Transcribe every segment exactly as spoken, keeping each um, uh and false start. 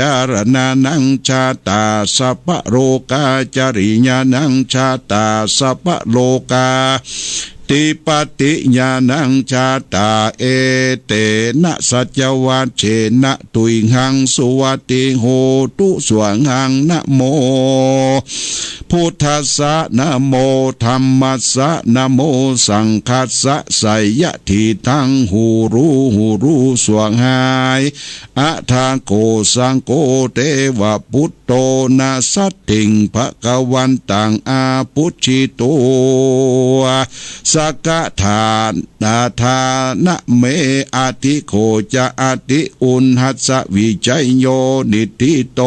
จารณานัง ชาตา สัพพะโลกาจริยานัง ชาตา สัพพะโลกา ธิปติญาณัง ชาตา เอเตนะ สัจจวัจเจนะ ตุยหัง สุวัตติโหตุ สวาหัง นะโม พุทธัสสะ นะโม ธัมมัสสะ นะโม สังฆัสสะ ไสยะถีทัง ฮูรู ฮูรู สวาหาย อะถะโข สังโฆ เตวะปุตโต นะสัตถิง ภะคะวันตัง อาปุชชิโต สะกะถา นาทานะเม อะทิโข จะ อะทิอุณหัสสะ วิชชโย นิฏฐิโต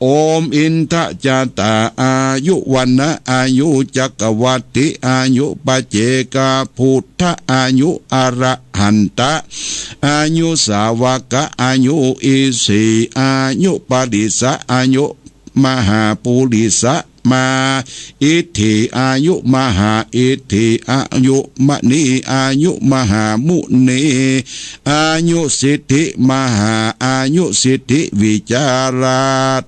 โอมอินทะจาตา อายุวัณณะ อายุจักกวัตติ อายุปัจเจกะปุทธะ อายุอรหันตะ อายุสาวกะ อายุอิสสี อายุปริสะ อายุมหาปุริสะ มา อิทธิ อายุมหาอิทธิ อายุมะนี อายุมหามุนี อายุสิทธิมหา อายุสิทธิวิจารา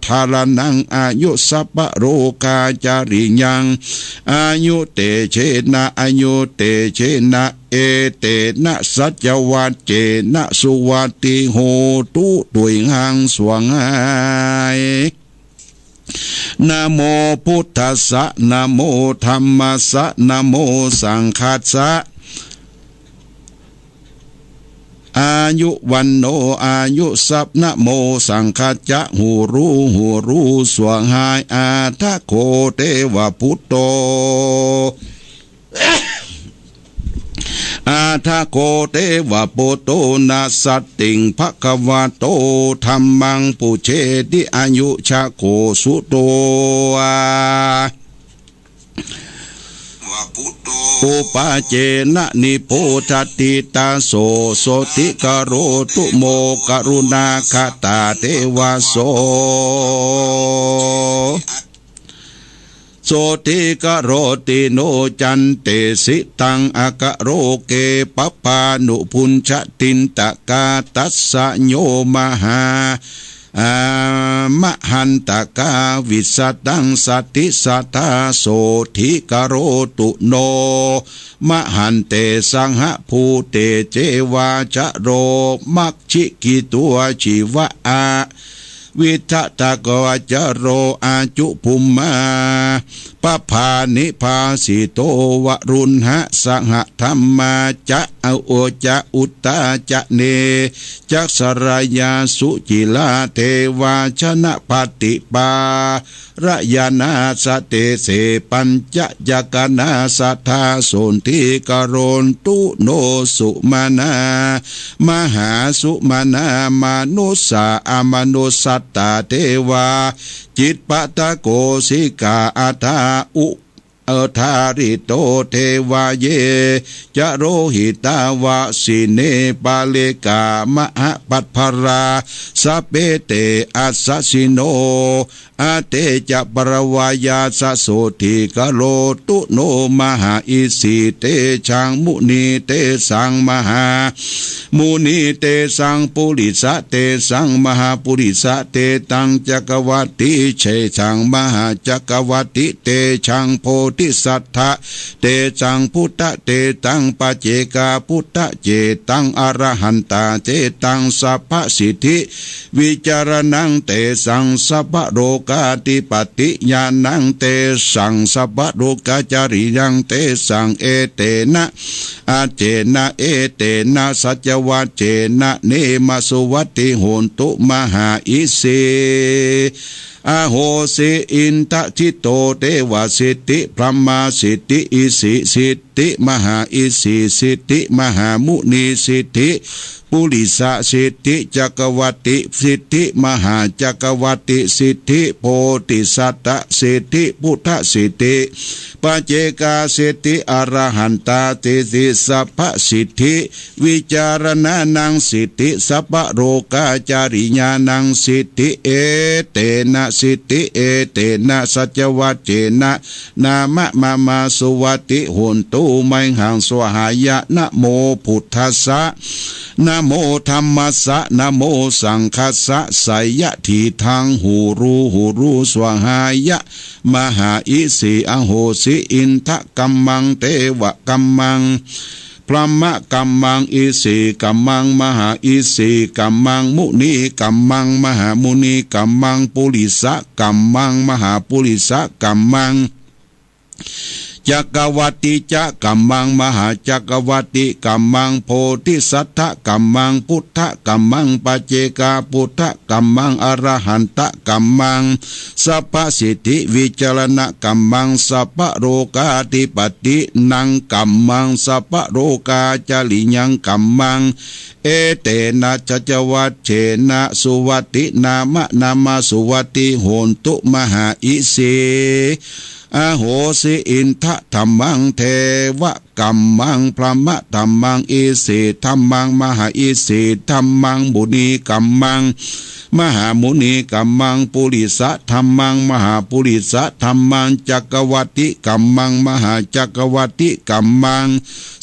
ธารณัง อายุสัพพะโลกาจริยัง อายุเตเชนะ อายุเตเชนะ เอเตนะ สัจจวัจเจนะ สุวัตติโหตุ ตุยหัง สวาหาย นะโมพุทธัสสะ นะโมธัมมัสสะ นะโมสังฆัสสะ อายุวัณโณ อายุสัพ นะโมสังฆัสสะ ฮูรู ฮูรู สวาหาย อะถะโข เตวะปุตโต อะถะโข เตวะปุตโต นะสัตถิง ภะคะวะโต ธัมมัง ปุชเชติ อะยุชะโข สุโต อุปาเจนะ นิโพธัตติ ตะโส โสติกะโรตุ โม กะรุณาคะตา เตวะโส โสติกะโรติ โน จันเตสิตัง อะกะโรเก ปะปานุปุญชะตินตะกา ตัสสะ โย มหา อะ มะหันตะกา วิสะตัง สะติสะทา โสติกะโรตุ โน มะหันเตสะหะ ภูเต เจวา จะโร มัชฌิกิตัง จีวะ อะ วิทะตะกวา จะโร อาจุ ภูมา ปะพานิ ภาสิโต วะรุณหะ สะหะธัมมา จะ อะ โอ จะ อุตตา จะ เน จัสสะรายา สุจิลา เทวา ชนะปะติปา ระยานา สะเตเส ปัญจะ จะกะนา สะทา โสติกะโรตุ โน สุมานา มหาสุมานา มานุสสา อะมานุสสัตตา เทวา จิปปะตะโกสิกา อะถา อุ เอ ทาริโต เทวา เย จะ โลหิตาวาสิเน ปาเลกา มหะปัทภะรา สะเป เต อัสสะสิโน อะเตจะ ปะระวายาสะ โสติกะโรตุ โน มหาอิสสี เตจัง มุนี เตสัง มหา มุนี เตสัง ปุริสะ เตสัง มหาปุริสะ เตตัง จักกวัตติ เตจัง มหาจักกวัตติ เตจัง โพธิสัตถะ เตจัง พุทธะ เตตัง ปะเจกะปุทธะ เตตัง อะระหันตะ เตตัง สัพพะสิทธิ วิจารณัง เตสัง สัพพะโลกาธิปติญาณัง เตสัง สัพพะโลกาจริยัง เตสัง เอเตนะ อัจเจนะ เอเตนะ สัจจวัจเจนะ เนมะ สุวัตติโหตุ มหาอิสสี อะโหสิ อินทะสิทโต เตวะสิทธิ พรหมาสิทธิ อิสสีสิทธิ มหาอิสสีสิทธิ มหามุนีสิทธิ ปุริสะสิทธิ จักกวัตติสิทธิ มหาจักกวัตติสิทธิ โพธิสัตตสิทธิ พุทธสิทธิ ปะเจกสิทธิ อะระหันตสิทธิ สัพพะสิทธิ วิจารณานังสิทธิ สัพพะโลกาจริยานังสิทธิ เอเตนะสิทธิ เอเตนะ สัจจวัจเจนะ นะมะมะมะ สุวัตติโหตุ มหัง สวาหายะ นะโมพุทธัสสะ นะ โม ธัมมัสสะ นะโม สังฆัสสะ ไสยะถีทัง หูรู หูรู สวาหายะ มหาอิสี อโหสิ อินทกัมมัง เตวะกัมมัง พรหมกัมมัง อิสีกัมมัง มหาอิสีกัมมัง มุนีกัมมัง มหามุนีกัมมัง ปุริสะกัมมัง มหาปุริสะกัมมัง จักกวัตติจะกัมมัง มหาจักกวัตติกัมมัง โพธิสัตถกัมมัง พุทธกัมมัง ปัจเจกาพุทธกัมมัง อรหันตกัมมัง สัพพสิทธิวิจารณกัมมัง สัพพโรกาธิปตินังกัมมัง สัพพโรกาจริยังกัมมัง เอเตนะสัจจวัจเจนะ สุวัตตินามะ นามะ สุวัตติโหนตุ มหาอิสี อโหสิ อินทะธัมมัง เทวะกัมมัง พรหมธัมมัง อิสีธัมมัง มหาอิสีธัมมัง มุนีกัมมัง มหามุนีกัมมัง ปุริสะธัมมัง มหาปุริสะธัมมัง จักกวัตติกัมมัง มหาจักกวัตติกัมมัง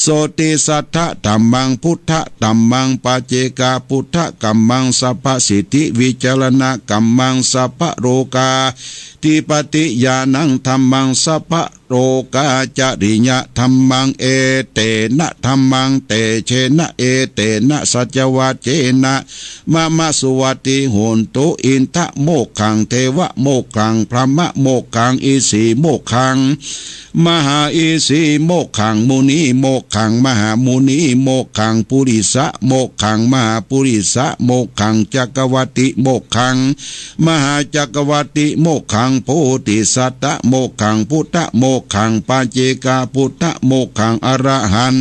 โสติสัตถะธัมมัง พุทธะธัมมัง ปัจเจกาพุทธะธัมมัง สัพพสิทธิวิจารณะธัมมัง สัพพะโรกาธิปติญาณังธัมมัง สัพพะโรกาจริยะธัมมัง เอเตนะธัมมัง เตเชนะ เอเตนะสัจจวัจเจนะ มะมะสุวัตติโหนตุ อินทะโมกขัง เทวะโมกขัง พรหมะโมกขัง อิสีโมกขัง มหาอิสีโมกขัง มุนีโมกขัง มหามุนีโมกขัง ปุริสะโมกขัง มหาปุริสะโมกขัง จักกวัตติโมกขัง มหาจักกวัตติโมกขัง โพธิสัตถะโมกขัง พุทธะโมกขัง ปัจเจกาพุทธะโมกขัง อรหัน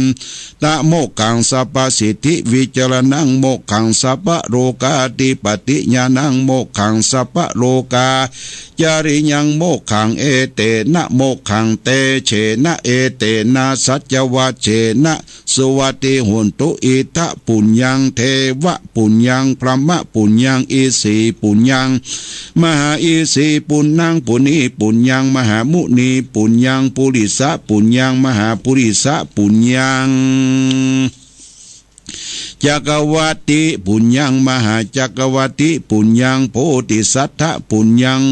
ตะโมกขัง สัพพสิทธิวิจารณังโมกขัง สัพพะโรกาธิปติญาณังโมกขัง สัพพะโรกา จริยังโมกขัง เอเตนะโมกขัง เตเชนะ เอเตนะสัจจวัจเจนะ สุวัตติโหนตุ อิทะปุญญัง เทวะปุญญัง พรหมปุญญัง อิสีปุญญัง มหาอิสีปุณณัง ปุนีปุญญัง มหามุนีปุญญัง ปุริสะปุญญัง มหาปุริสะปุญญัง จักกวัตติปุญญัง มหาจักกวัตติปุญญัง โพธิสัตถปุญญัง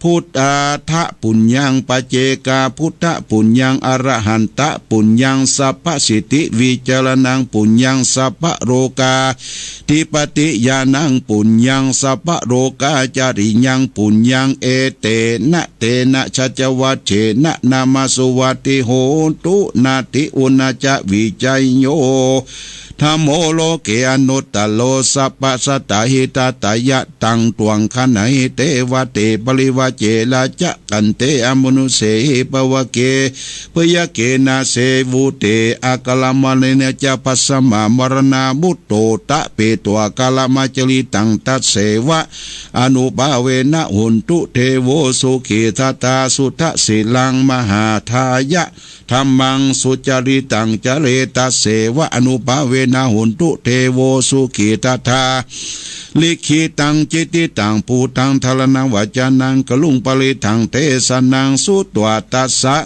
พุทธาทปุญญัง ปัจเจกาพุทธปุญญัง อรหันตปุญญัง สัพพสิทธิวิจารณังปุญญัง สัพพะโรกาธิปติญาณังปุญญัง สัพพะโรกาจริยังปุญญัง เอเตนะ เตนะสัจจวัจเจนะ นามะสุวัตติโหนตุ นาติอุณนะจะวิจัยโย ธัมโมโลเกอนุตตะโร สัพพะสัตตะหิตะตะยะ ตังตวังคณะหิเต วะเต ปริวะเจระ จะ กันเต อมนุสเสหิ ปะวะเก พยะเกนะ เสวุเต อะกะละมะเรนะจะ ภัสสะมะ มะระณามุตโต ตะเปโต อะกะละมะ จริตัง ตัสเสวะ อนุภาเวนะ โหนตุ เทโว สุขี ทัตถา สุทะสีลัง มหาทายะ ธัมมัง สุจริตัง จะเร ตัสเสวะ อนุภาเวนะ โหนตุ เทโว สุขี ทัตถา ลิขิตัง จิตติตัง ปูตัง ธารณัง วาจานัง กรุง ปริตถัง เตสะนัง สุตวา ตัสสะ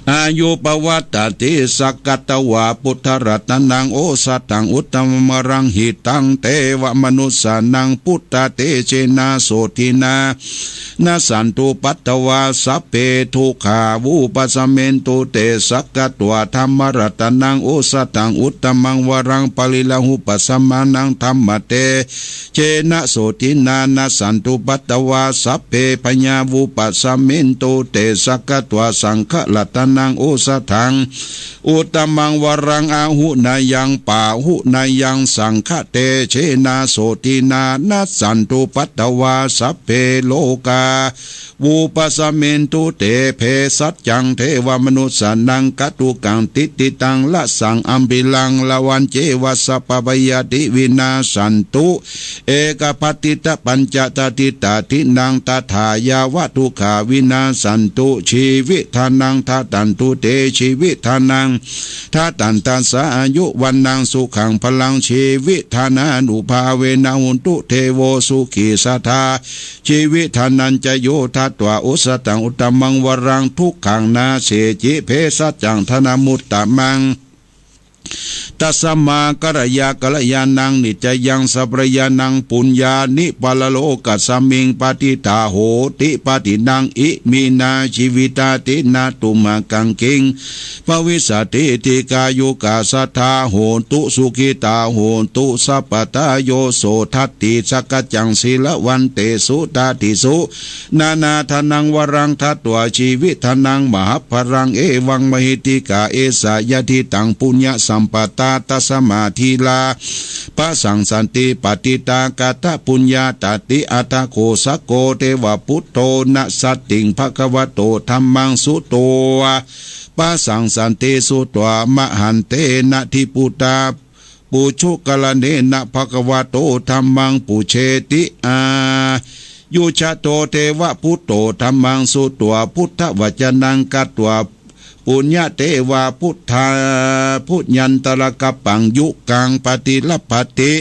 อายุ ปะวัตตะติ สักกัตวา ปุทธะรัตนัง โอสะถัง อุตตะมัง วะรัง หิตัง เตวะมะนุสสานัง ปุทธะเตเจนะ โสตินะ นัสสันตุ ปัตตวา สัพเพ ทุกขา วุปัสสะเมนตุ เต สักกัตวา ธัมมะรัตนัง โอสะถัง อุตตะมัง วะรัง ปะริลาหุปัสสะมานัง ธัมมะเต เจนะ โสตินะ นัสสันตุ ปัตตวา สัพเพ พยา วุปัสสะเมนตุ เต สักกัตวา สังฆะรัตนัง โอสะถัง อุตตะมัง วะรัง อาหุเนยัง ปาหุเนยัง สังฆะเตเจนะ โสตินะ นัสสันตุ ปัตตวา สัพเพ โลกา วุปัสสะเมนตุ เต เภสัจจัง เทวะมะนุสสานัง กัตถุกัง ติฏฐิตัง รสัง อัมภิรัง ละวัญเจวะ สัพพะพยาธิ วินาสสันตุ เอกะภัตติตะ ปัญจะตะทิตาทินัง ตถา ยาวะ ทุกขา วินาสสันตุ ชีวิตานัง ทะตันตุ เต ชีวิตานัง ทะตันตัสสะ อายุ วัณณัง สุขัง พะลัง ชีวิตานานุภาเวนะ โหนตุ เทโว สุขี สะทา ชีวิตานัญจะโย ทัตวา โอสะถัง อุตตะมัง วะรัง ทุกขัง นาสเสจิ เภสัจจัง ทะนะมุตตะมัง ตัสมากัลยากัลยาณัง นิจจยังสัพพะยาณัง ปุญญานิ ปะระโลกัสมิง ปะฏิฏฐาโหติ ปะฏินัง อิมินา จีวิตา ตินะ ตุมหัง กัง กิง ภวิสสติ ทีฆายุกา สัทธา โหนตุ สุขิตา โหนตุ สัพพะตา โย โส ทัตติ สักกัจจัง สีลวันเตสุ ตาติสุ นานาทานัง วรัง ทัตวา จีวิตานัง มหัพพะลัง เอวัง มหิทธิกา เอสะ ยะทิตัง ปุญญะสัมปะตา ตัสมา ทีลา ปะสังสันติ ปะฏิตา กะตะปุญญา ตาติ อัตถะโข สักโข เตวะปุตโธ นะสัตถิง ภะคะวะโต ธัมมัง สุตวา ปะสังสันติ สุตวา มหันเตนะ ทิปุตตา ปุชุกะละเนนะ ภะคะวะโต ธัมมัง ปุเชติ อายุชะโต เตวะปุตโธ ธัมมัง สุตวา พุทธวัจจะนัง กัตวา ปุญญะเตวา พุทธา ปุญญันตะระกัปปัง ยุกัง ปะฏิรัปปะติ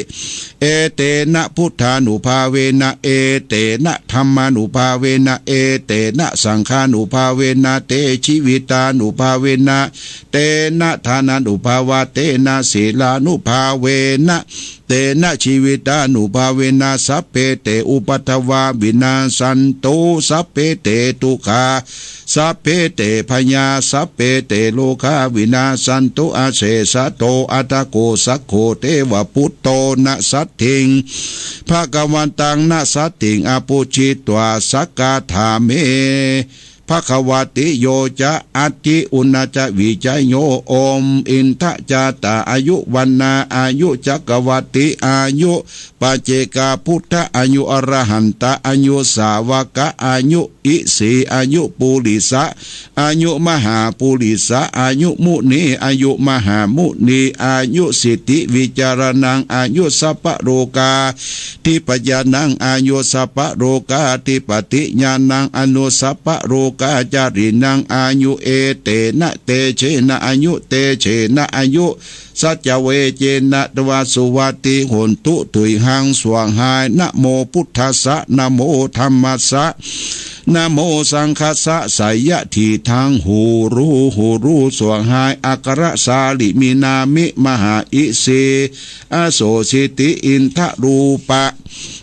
เอเตนะ พุทธานุภาเวนะ เอเตนะ ธัมมานุภาเวนะ เอเตนะ สังฆานุภาเวนะ เต จีวิตานุภาเวนะ เตนะ ทานานุภาวะเตนะ สีลานุภาเวนะ เตนะ จีวิตานุภาเวนะ สัพเพเต อุปัทวา วินาสสันตุ สัพเพเต ทุกขา สัพเพเต พยา สัพเพเต โรคา วินาสสันตุ อาเสสะโต อัตถะโข สักโข เตวะปุตโธ นะสัตถิง ภะคะวันตัง นะสัตถิง อะปุชชิตวา สักกาถาเม ภะคะวะติ โยจะ อัตถิ อุณนะจะ วิจโย โอม อินทะจาตา อายุ วันนา อายุ จักกะวัตติ อายุ ปัจเจกา พุทธะ อายุ อรหันตะ อายุ สาวกะ อายุ อิสี อายุ ปุริสะ อายุ มหาปุริสะ อายุ มุนี อายุ มหามุนี อายุ สิทธิวิจารณัง อายุ สัพพะโลกา ธิปยานัง อายุ สัพพะโลกาธิปติญาณัง อายุ สัพพะโลกาจาริณัง อายุ เอเตนะ เตเชนะ อายุ เตเชนะ อายุ สัจจะเวเจนะ ตวาสุวัตติโหนตุ ถุยหัง สวงหาย นะโมพุทธัสสะ นะโมธัมมัสสะ นะโมสังคัสสะ ไสยะถีทัง หูรู หูรู สวงหาย อัคระสาลิมินามิ มหาอิสี อโสสิติ อินทรูปะ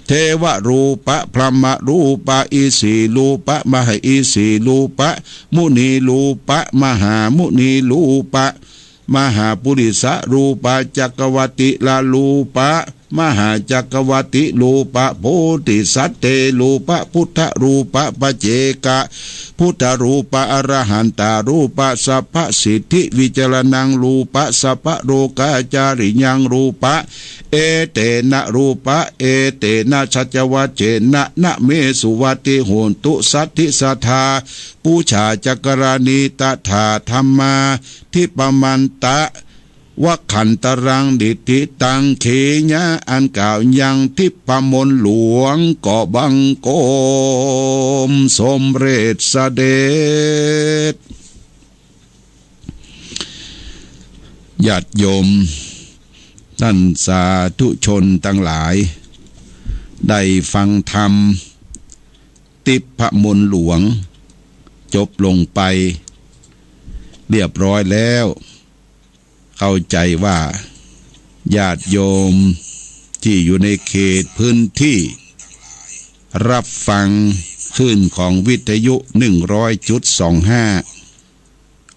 เทวรูปะ พรหมรูปะ อิสีรูปะ มหาอิสีรูปะ มุนีรูปะ มหามุนีรูปะ มหาปุริสรูปะ จักกวัติลรูปะ มหาจักกวัติรูปะ โพธิสัตเตรูปะ พุทธรูปะ ปัจเจกะพุทธรูปะ อรหันตารูปะ สัพพสิทธิวิจารณังรูปะ สัพพโลกาจาริยังรูปะ เอเตนะรูปะ เอเตนะสัจจวัจเจนะ นะเมสุวัตติโหนตุ สัตถิสัทธา ปูชาจักกราณี ตถาธัมมา ทิปมันตะ วักขันตรัง ดิติตัง เขยะ อันกล่าวยังทิพมนต์หลวงก็บังคมสมเร็จเสด็จ ญาติโยม ท่านสาธุชนตังหลาย ได้ฟังธรรม ทิพมนต์หลวง จบลงไปเรียบร้อยแล้ว เข้าใจ๋ว่า ญาติโยมตี้อยู่ในเขตพื้นตี้ ฮับฟังคลื่นของวิทยุ หนึ่งร้อยจุดสองห้า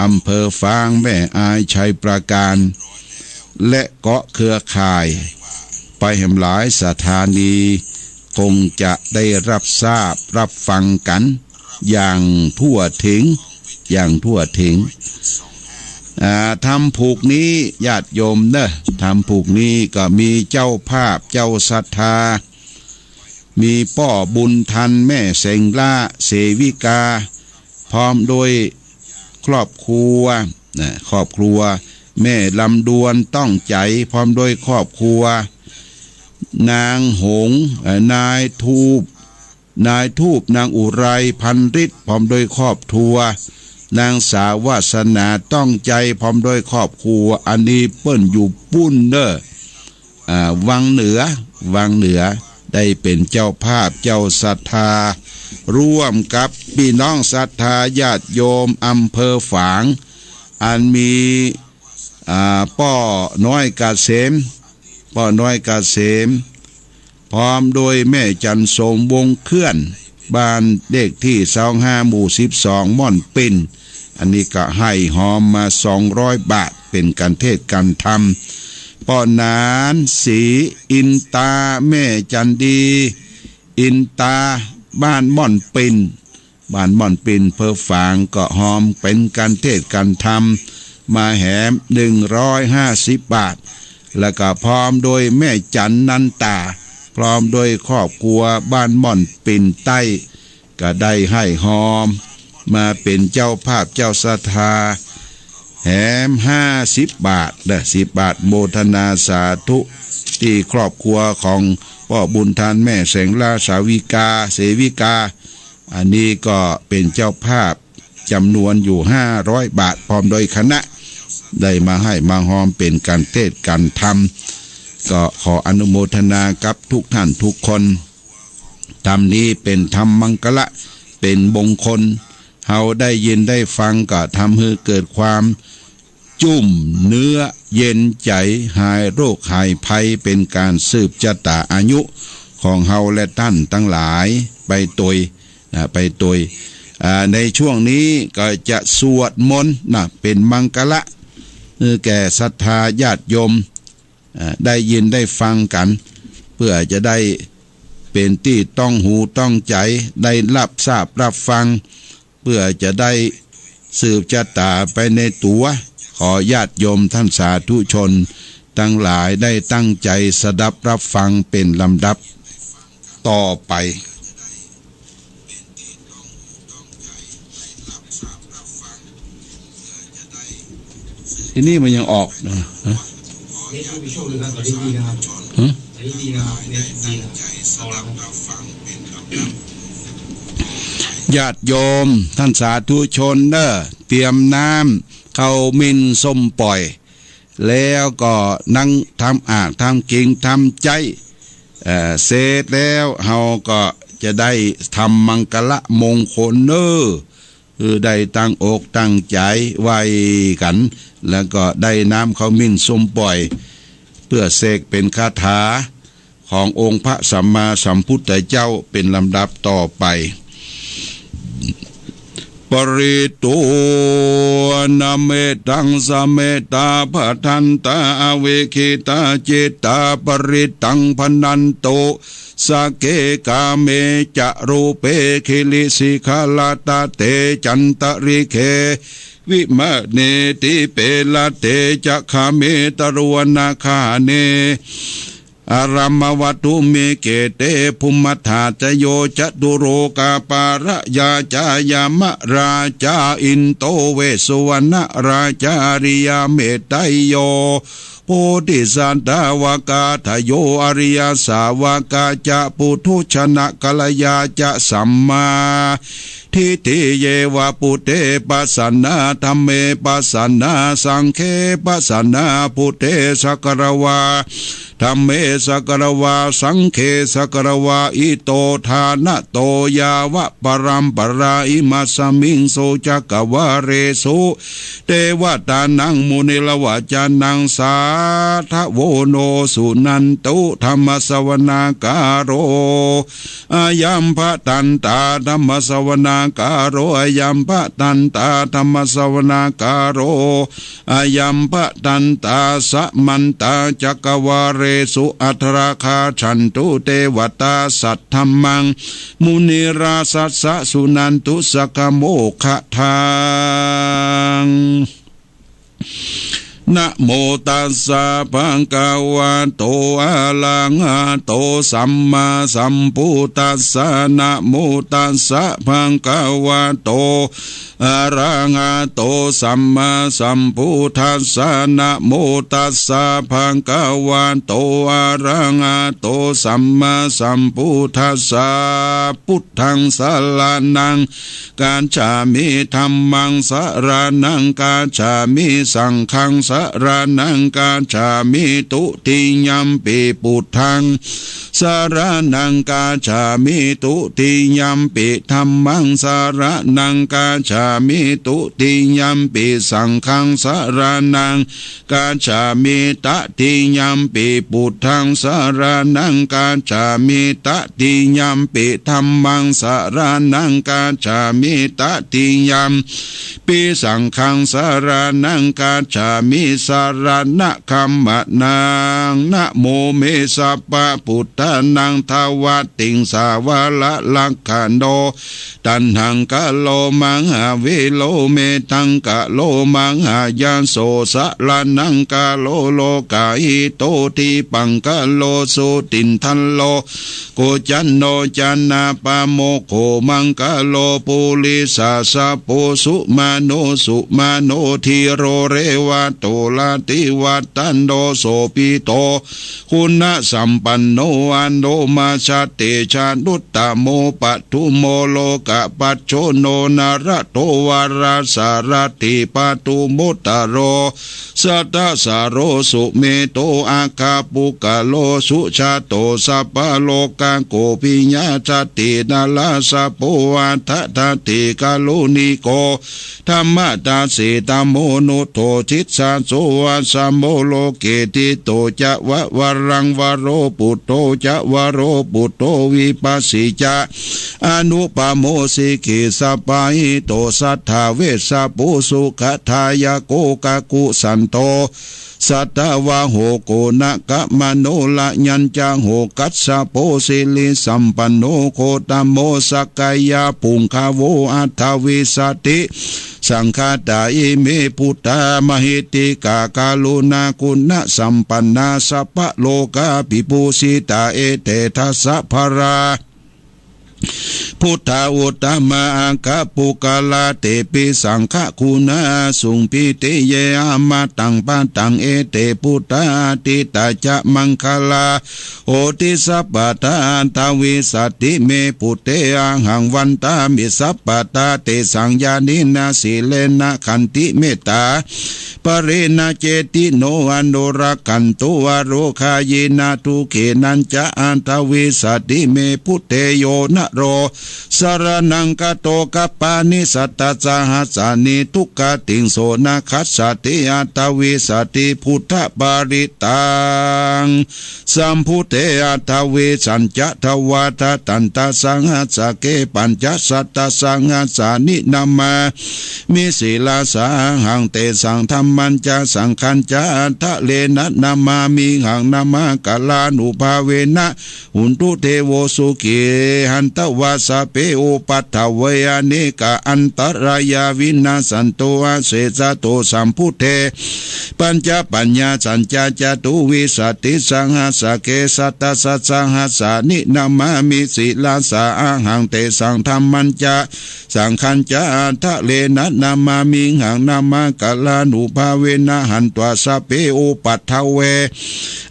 อำเภอฝาง แม่อาย ชัยปราการ และเกาะเครือข่าย ไปแหมหลายสถานี คงจะได้ฮับทราบฮับฟังกั๋น อย่างทั่วถึง อย่างทั่วถึง อ่า ธรรมผูกนี้ ญาติโยมเน่อ ธรรมผูกนี้ก็มีเจ้าภาพ เจ้าศรัทธา มีป้อบุญทัน แม่แสงล่า เสวิกา พร้อมด้วยครอบครัว นะ ครอบครัว แม่ลำดวน ต้องใจ๋ พร้อมด้วยครอบครัว นางหงส์ เอ่อ นายทูบ นายทูบ นางอุไร พันฤทธิ์ พร้อมด้วยครอบครัว นางสาววาสนา ต้องใจ๋ พร้อมด้วยครอบครัว อันนี้เปิ้นอยู่ปู๊นเน่อ อ่า วังเหนือ วังเหนือ ได้เป๋นเจ้าภาพ เจ้าศรัทธา ร่วมกับปี้น้องศรัทธาญาติโยมอำเภอฝาง อันมี อ่า ป้อน้อยกะเสม ป้อน้อยกะเสม พร้อมโดยแม่จันทร์สมวงศ์เคลื่อน บ้านเลขตี้ซาวห้า หมู่สิบสอง ม่อนปิ่น อันนี้ก็หื้อฮอมมาสองร้อยบาท เป๋นก๋านเทศน์ก๋านธรรม ป้อหนาน ศรีอินตา แม่จันดี อินตา บ้านม่อนปิ่น บ้านม่อนปิ่น อำเภอฝาง ก็ฮอมเป๋นก๋านเทศน์ก๋านธรรมมาแหม หนึ่งร้อยห้าสิบบาท แล้วก็พร้อมโดยแม่จันนันตา พร้อมโดยครอบครัวบ้านม่อนปิ่นใต้ ก็ได้หื้อฮอมมาเป๋นเจ้าภาพเจ้าศรัทธาแหมห้าสิบบาทเด้อ สิบบาท โมทนาสาธุ ตี้ครอบครัวของป้อบุญทัน แม่แสงลา สาวิกา เสวิกา อันนี้ก็เป๋นเจ้าภาพจ๋ำนวนอยู่ห้าร้อยบาท พร้อมโดยคณะ ได้มาหื้อมาฮอมเป๋นก๋านเทศน์ก๋านธรรม ก็ขออนุโมทนากับทุกท่านทุกคน ธรรมนี้เป๋นธรรมมังคละ เป๋นมงคล เฮาได้ยินได้ฟังก็ทำหื้อเกิดความจุ่มเนื้อเย็นใจ๋ หายโรคหายภัย เป๋นก๋านสืบจะต๋าอายุของเฮาและต้านตังหลายไปตวยนะ ไปตวย อ่า ในช่วงนี้ก็จะสวดมนต์นะ เป๋นมังคละ เออ แก่ศรัทธาญาติโยม อ่า ได้ยินได้ฟังกั๋น เปื้อจะได้เป๋นตี้ต้องหูต้องใจ๋ ได้ฮับทราบฮับฟัง เปื้อจะได้สืบจะต๋าไปในตั๋ว ขอญาติโยมต้านสาธุชนตังหลายได้ตั้งใจ๋สดับฮับฟังเป๋นลำดับต่อไป ทีนี้มันยังออกนะ ฮะ เน็ตไม่มีช่วงเลยนะ ต๋อนนี้ดีนะครับ ฮะ ต๋อนนี้ดีนะครับ เน็ตดีนะครับ เอาละครับ ญาติโยมต้านสาธุชนเน่อ เตรียมน้ำเข้าหมิ่นส้มป่อย แล้วก็นั่งทำอาหารทำกิ๋นทำใจ๊ เอ่อ เสร็จแล้วเฮาก็จะได้ทำมังคละมงคลเน่อ คือได้ตั้งอกตั้งใจ๋ไหว้กั๋น แล้วก็ได้น้ำเข้าหมิ่นส้มป่อย เปื้อเสกเป๋นคาถาขององค์พระสัมมาสัมพุทธเจ้าเป๋นลำดับต่อไป ปริตโต นะเมตัง สะเมตตา ภะทันตา อวิกขิตา จิตตา ปริตตัง ภะนันตุ สะเก กาเม จะ รูเป กิริสิขะระตะเต จันตะริเข วิมาเน ตีเป ละเต จะ คาเม ตะรุวนาคาเน อารัมมวัตถุ มิเก เต ภุมมัฏฐาจโย จะตุโรกาปาระยา จายมราชา อินโต เวสสุวรรณราชา อริยเมตไตรโย โพธิสัตตาวกาทโย อริยสาวกาจะ ปุถุชนกัลยาจะ สัมมา ทิฏฐิเยวะ พุทเทปัสสนา ธัมเมปัสสนา สังเฆปัสสนา พุทเทสักกะระวา ธัมเมสักกะระวา สังเฆสักกะระวา อิโตทานะโต ยาวะปะรัมปะรา อิมัสสะมิงสุจักกะวาเลสุ เตวะตานัง มุนิระวะจานัง สาธะโว โน สุนันตุ ธัมมะสะวะนาคาโร อายัมภะตันตา ธัมมะสะวะนาคาโร อายัมภะตันตา ธัมมะสะวะนาคาโร อายัมภะตันตา สะมันตา จักกะวาเลสุ อัตถะราคาฉันตุ เตวะตา สัทธัมมัง มุนิราสัสสะ สุนันตุ สักขะโมคคะทัง นะโมตัสสะ ภะคะวะโต อะระหะโต สัมมาสัมพุทธัสสะ นะโมตัสสะ ภะคะวะโต อะระหะโต สัมมาสัมพุทธัสสะ นะโมตัสสะ ภะคะวะโต อะระหะโต สัมมาสัมพุทธัสสะ พุทธังสะระณัง คัจฉามิ ธัมมังสะระณัง คัจฉามิ สังฆังสะ สรณัง คัจฉามิ ทุติยัมปิ บุตถัง สรณัง คัจฉามิ ทุติยัมปิ ธัมมัง สรณัง คัจฉามิ ทุติยัมปิ สังฆัง สรณัง คัจฉามิ ตติยัมปิ บุตถัง สรณัง คัจฉามิ ตติยัมปิ ธัมมัง สรณัง คัจฉามิ ตติยัมปิ สังฆัง สรณัง คัจฉามิ สรณะ คัมมะนัง นะโม เม สัพพะ บุตฐานัง ทวะติง สาวะระ ลักขะโณ ตัณหังคะโร มหาวีโร เมธังคะโร มหายาโส สรณังคะโร โลกาหิโต ทิปังคะโร สุติณฑัง โลกุจจันโณ จนะปะโมกโข มังคะโร ปุริสสะโพ สุมาโณ สุมาโณ ธีโร เรวะโต รติวัตโณ โสภิโต คุณสัมปันโณ อโนมะชะเตชะนุตตะโม ปทุมโม โลกะปัจโจโณ นรโต วรสารถิ ปทุมมุตตะโร สัตตสาโร สุเมโธ อัคคปุคคโล สุจะโต สัพพะโลกะโก ปิยะทัตถิ นรสโภ อัฏฐทัตถิ การุณิโก ธัมมะทัสสิ ธัมโมนุสโส จิตสโส อัสสโม โลเก ทิโตจะวะ วรังวโร ปุตโธจะ วโรปุตโธ วิปัสสิจะ อนุปโม สิกขิสปาหิโต สัตถาเวสสะภู สุขะทายะโก กะกุสันโต สัตวะโห โกนะกะมะโน ระยัญจะโห กัสสโป สิริสัมปันโน โคตโม สักกายะปุงคาโว อัฏฐวิสติ สังฆาตา อิเม ปุตตะ มหิทธิกา การุณาคุณสัมปันนา สัพพะโลกาภิภูสิตา เอเต ทัสสะ พะรา พุทธา อุตตมะ อัคคะปุคคละ เตปิ สังฆะคุณา สุง ปิติเย อะมะตัง ปะตัง เอเต พุทธา อทิตตะจะ มังคะลา โหติ สัพพะทา อัฏฐวิสติ เม ปุตเต อะหัง วันตามิ สัพพะทา เตสัง ญาณินะ สีเลนะ ขันติ เมตตา ปะเรนะ เจติโน อนุรักขันตุ วะโรคายินะ ทุกขีนัญจะ อัฏฐวิสติ เม พุทเท โยนะโร สะระณัง คโต คัปปานิ สัตตะสะหัสสานิ ทุกขติง โสนะขัสสะติ อัฏฐวิสติ พุทธปริตตัง สัมพุทเท อัฏฐวิสสัญจะ ทวาทะตันตะสังหัสสะเก ปัญจะสัตตะสังหัสสานิ นะมามิ ศิรสา อะหัง เตสัง ธัมมัญจะ สังฆัญจะ อัฏฐะเรนะ นะมามิหัง นะมะกะรานุภาเวนะ หุนตุ เทโว สุขี หันตวา สัพเพ อุปัฏฐเว อะเนกะ อันตะรายา วินาสสันตุ อะเสสะตุ สัมพุทเท ปัญจะปัญญาสัญจะ จตุวิสติสังหัสสะเก สัตตะสัสสังหัสสานิ นะมามิ ศิรสา อะหัง เตสัง ธัมมัญจะ สังฆัญจะ อัฏฐะเรนะ นะมามิหัง นะมะกะรานุภาเวนะ หันตวา สัพเพ อุปัฏฐเว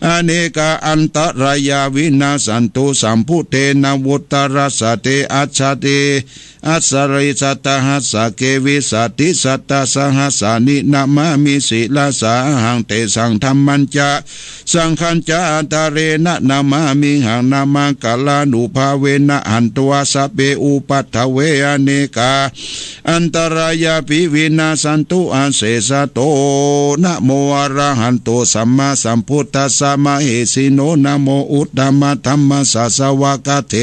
อะเนกะ อันตะรายา วินาสสันตุ สัมพุทเท นะวุตตะรัสสะเต อัสสะเต อัสสะริสัตตะหัสสะเก วิสติสัตตะสังหัสสานิ นะมามิ ศิรสา อะหัง เตสัง ธัมมัญจะ สังฆัญจะ อัฏฐะเรนะ นะมามิหัง นะมะกะรานุภาเวนะ หันตวา สัพเพ อุปัฏฐเว อะเนกา อันตะรายาปิ วินาสสันตุ อะเสสะโต นะโม อะระหันโต สัมมาสัมพุทธัสสะ มะเหสิโน นะโม อุตตมะธัมมัสสะ สวากขาเท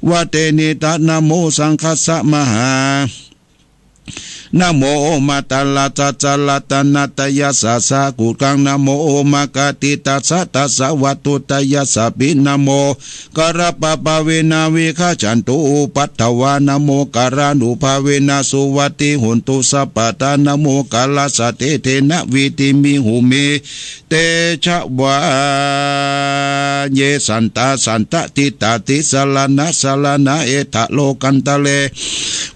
วะเตนิทะ นะโม สังฆัสสะ มหา นะโม โอมะตะระสัสสะ รัตนะตะยัสสะ สากุกขัง นะโม โอมะกะติตัสสะ ทัสสะวัตถุตะยัสสะปิ นะโม กะระปะภาเวนะ วิคัจฉันตุ อุปัฏฐวา นะโม กะรานุภาเวนะ สุวัตถิโหนตุ สัพพะทา นะโม กะรัสสะเตเทนะ วิตติมิ หุมหิ เตชะวา เย สันตา สันตะทิฏฐา ติสะระณะ สะระณะ เอถะ โลกันตะเร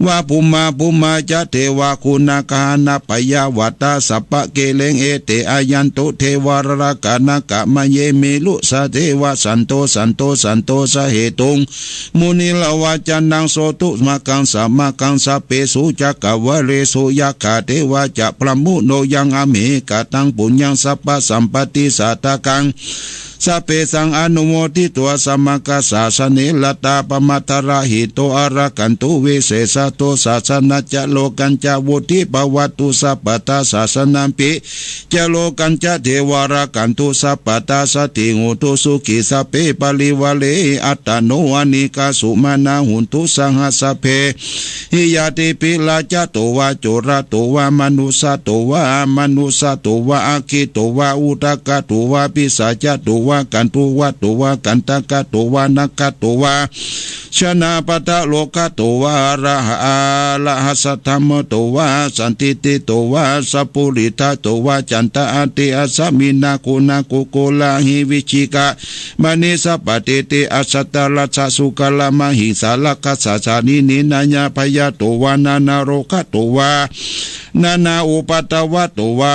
วะ ภุมมะ ภุมมะจะ เทวะ Guṇagaṇapayyāvattā sabbakilengā ete āyantu devā rājaguṇā aggappatissā. Ye merū sadevā santo santo santosahetuṃ muniravacanaṃ sādhuṃ sākkhātaṃ samaggānaṃ sabbesu cakkavāḷesu yakkhadevatā ca brahmuno yaṃ amhe kataṃ puññaṃ sabbasampattidāyakaṃ sabbesaṃ anumoditvā samaggāsāsane ratā pamādarahitāyo arahanto visesato sāsanacca lokañca vuḍḍhī bhavatu sabbadā sāsanampi ca lokañca devā rakkhantu sabbadā saddhiṃ hotu sukhī sabbe parivāre attano anīghā sumanā hontu saha sabbehi ñātibhi. Rājato vā corato vā manussato vā amanussato vā aggito vā udakato vā pisācato vā gandhabbato vā kaṇṭakato vā nakkhattato vā janapadarogato vā arahasadhammato vā sandiṭṭhito vā sappurittato vā caṇḍahatthi asaminā guṇā kukkura ahi vicchika maṇisappadīti asaddarassasūkaramahiṃsārakkhasacariṇaṇañābhayato vā nānārogato vā nānāupaddavato vā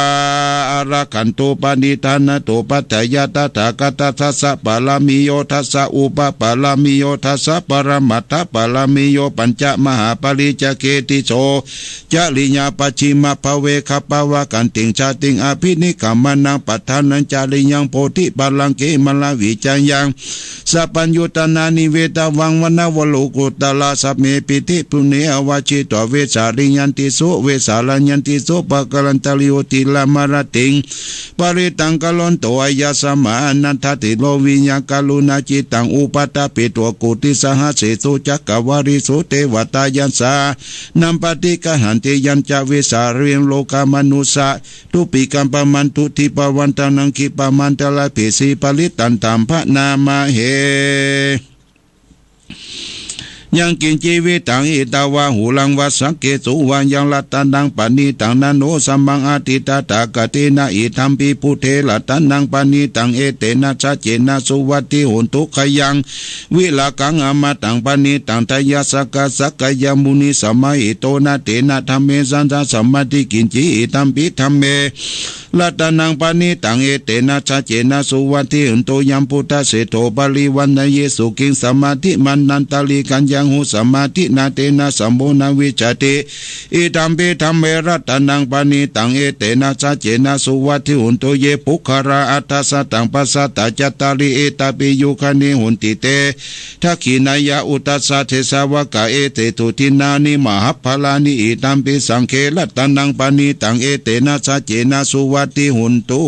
arahanto paṇidhānato paṭṭhāya tathāgatassa pāramiyo dasa upapāramiyo dasa paramattha pāramiyo pañca mahāpariccāge tisso cariyaṃ pacchimabhave gabbhāvakkantiṃ jātiṃ abhinikkhamanaṃ padhānañca cariyaṃ bodhipallaṅke māravijayaṃ sabbaññutañāṇaṃ veditvā vaṇṇavanto lokuttaraṃ sabbepi te bhummā avajjitvā vesāliyā tisso vesāliyā tissopākārantarāyo tiṇṇannamarattiṃ parittaṃ karonto āyasmā ānandatthero viya kāruṇācittaṃ upaṭṭhapetvā koṭisahassāni cakkavāḷesu devatā yassāṇaṃ paṭiggaṇhanti yañca vesāliṃ rogāmanussadubbhikkhamaduṭṭhipavantaṃ khippamānālāpesi parittaṃ taṃ bhaṇāma he. Yaṅkiñci vittaṃ idha vā huraṃ vā saggesu vā yaṃ ratanaṃ paṇītaṃ na no samaṃ atthi tathāgatena idampi buddhe ratanaṃ paṇītaṃ etena saccena suvatthi hotu. Khayaṃ virāgaṃ amataṃ paṇītaṃ tayajjhagā sakyamunī samāhito na tena dhammena na samatthi kiñci idampi dhamme ratanaṃ paṇītaṃ etena saccena suvatthi hotu. Yambuddhaseṭṭho parivaṇṇayī suciṃ samādhimānantarikaññaṃ ahusamādhinā tena samo na vijjati idampi dhamme ratanaṃ paṇītaṃ etena saccena suvatthi hotu. Ye puggalā aṭṭha sataṃ pasatthā cattāri etāpi yugāni honti te dakkhiṇeyyā uttaraṃ disā vāgā etesu dinnāni mahapphalāni idampi saṅghe ratanaṃ paṇītaṃ etena saccena suvatthi hotu.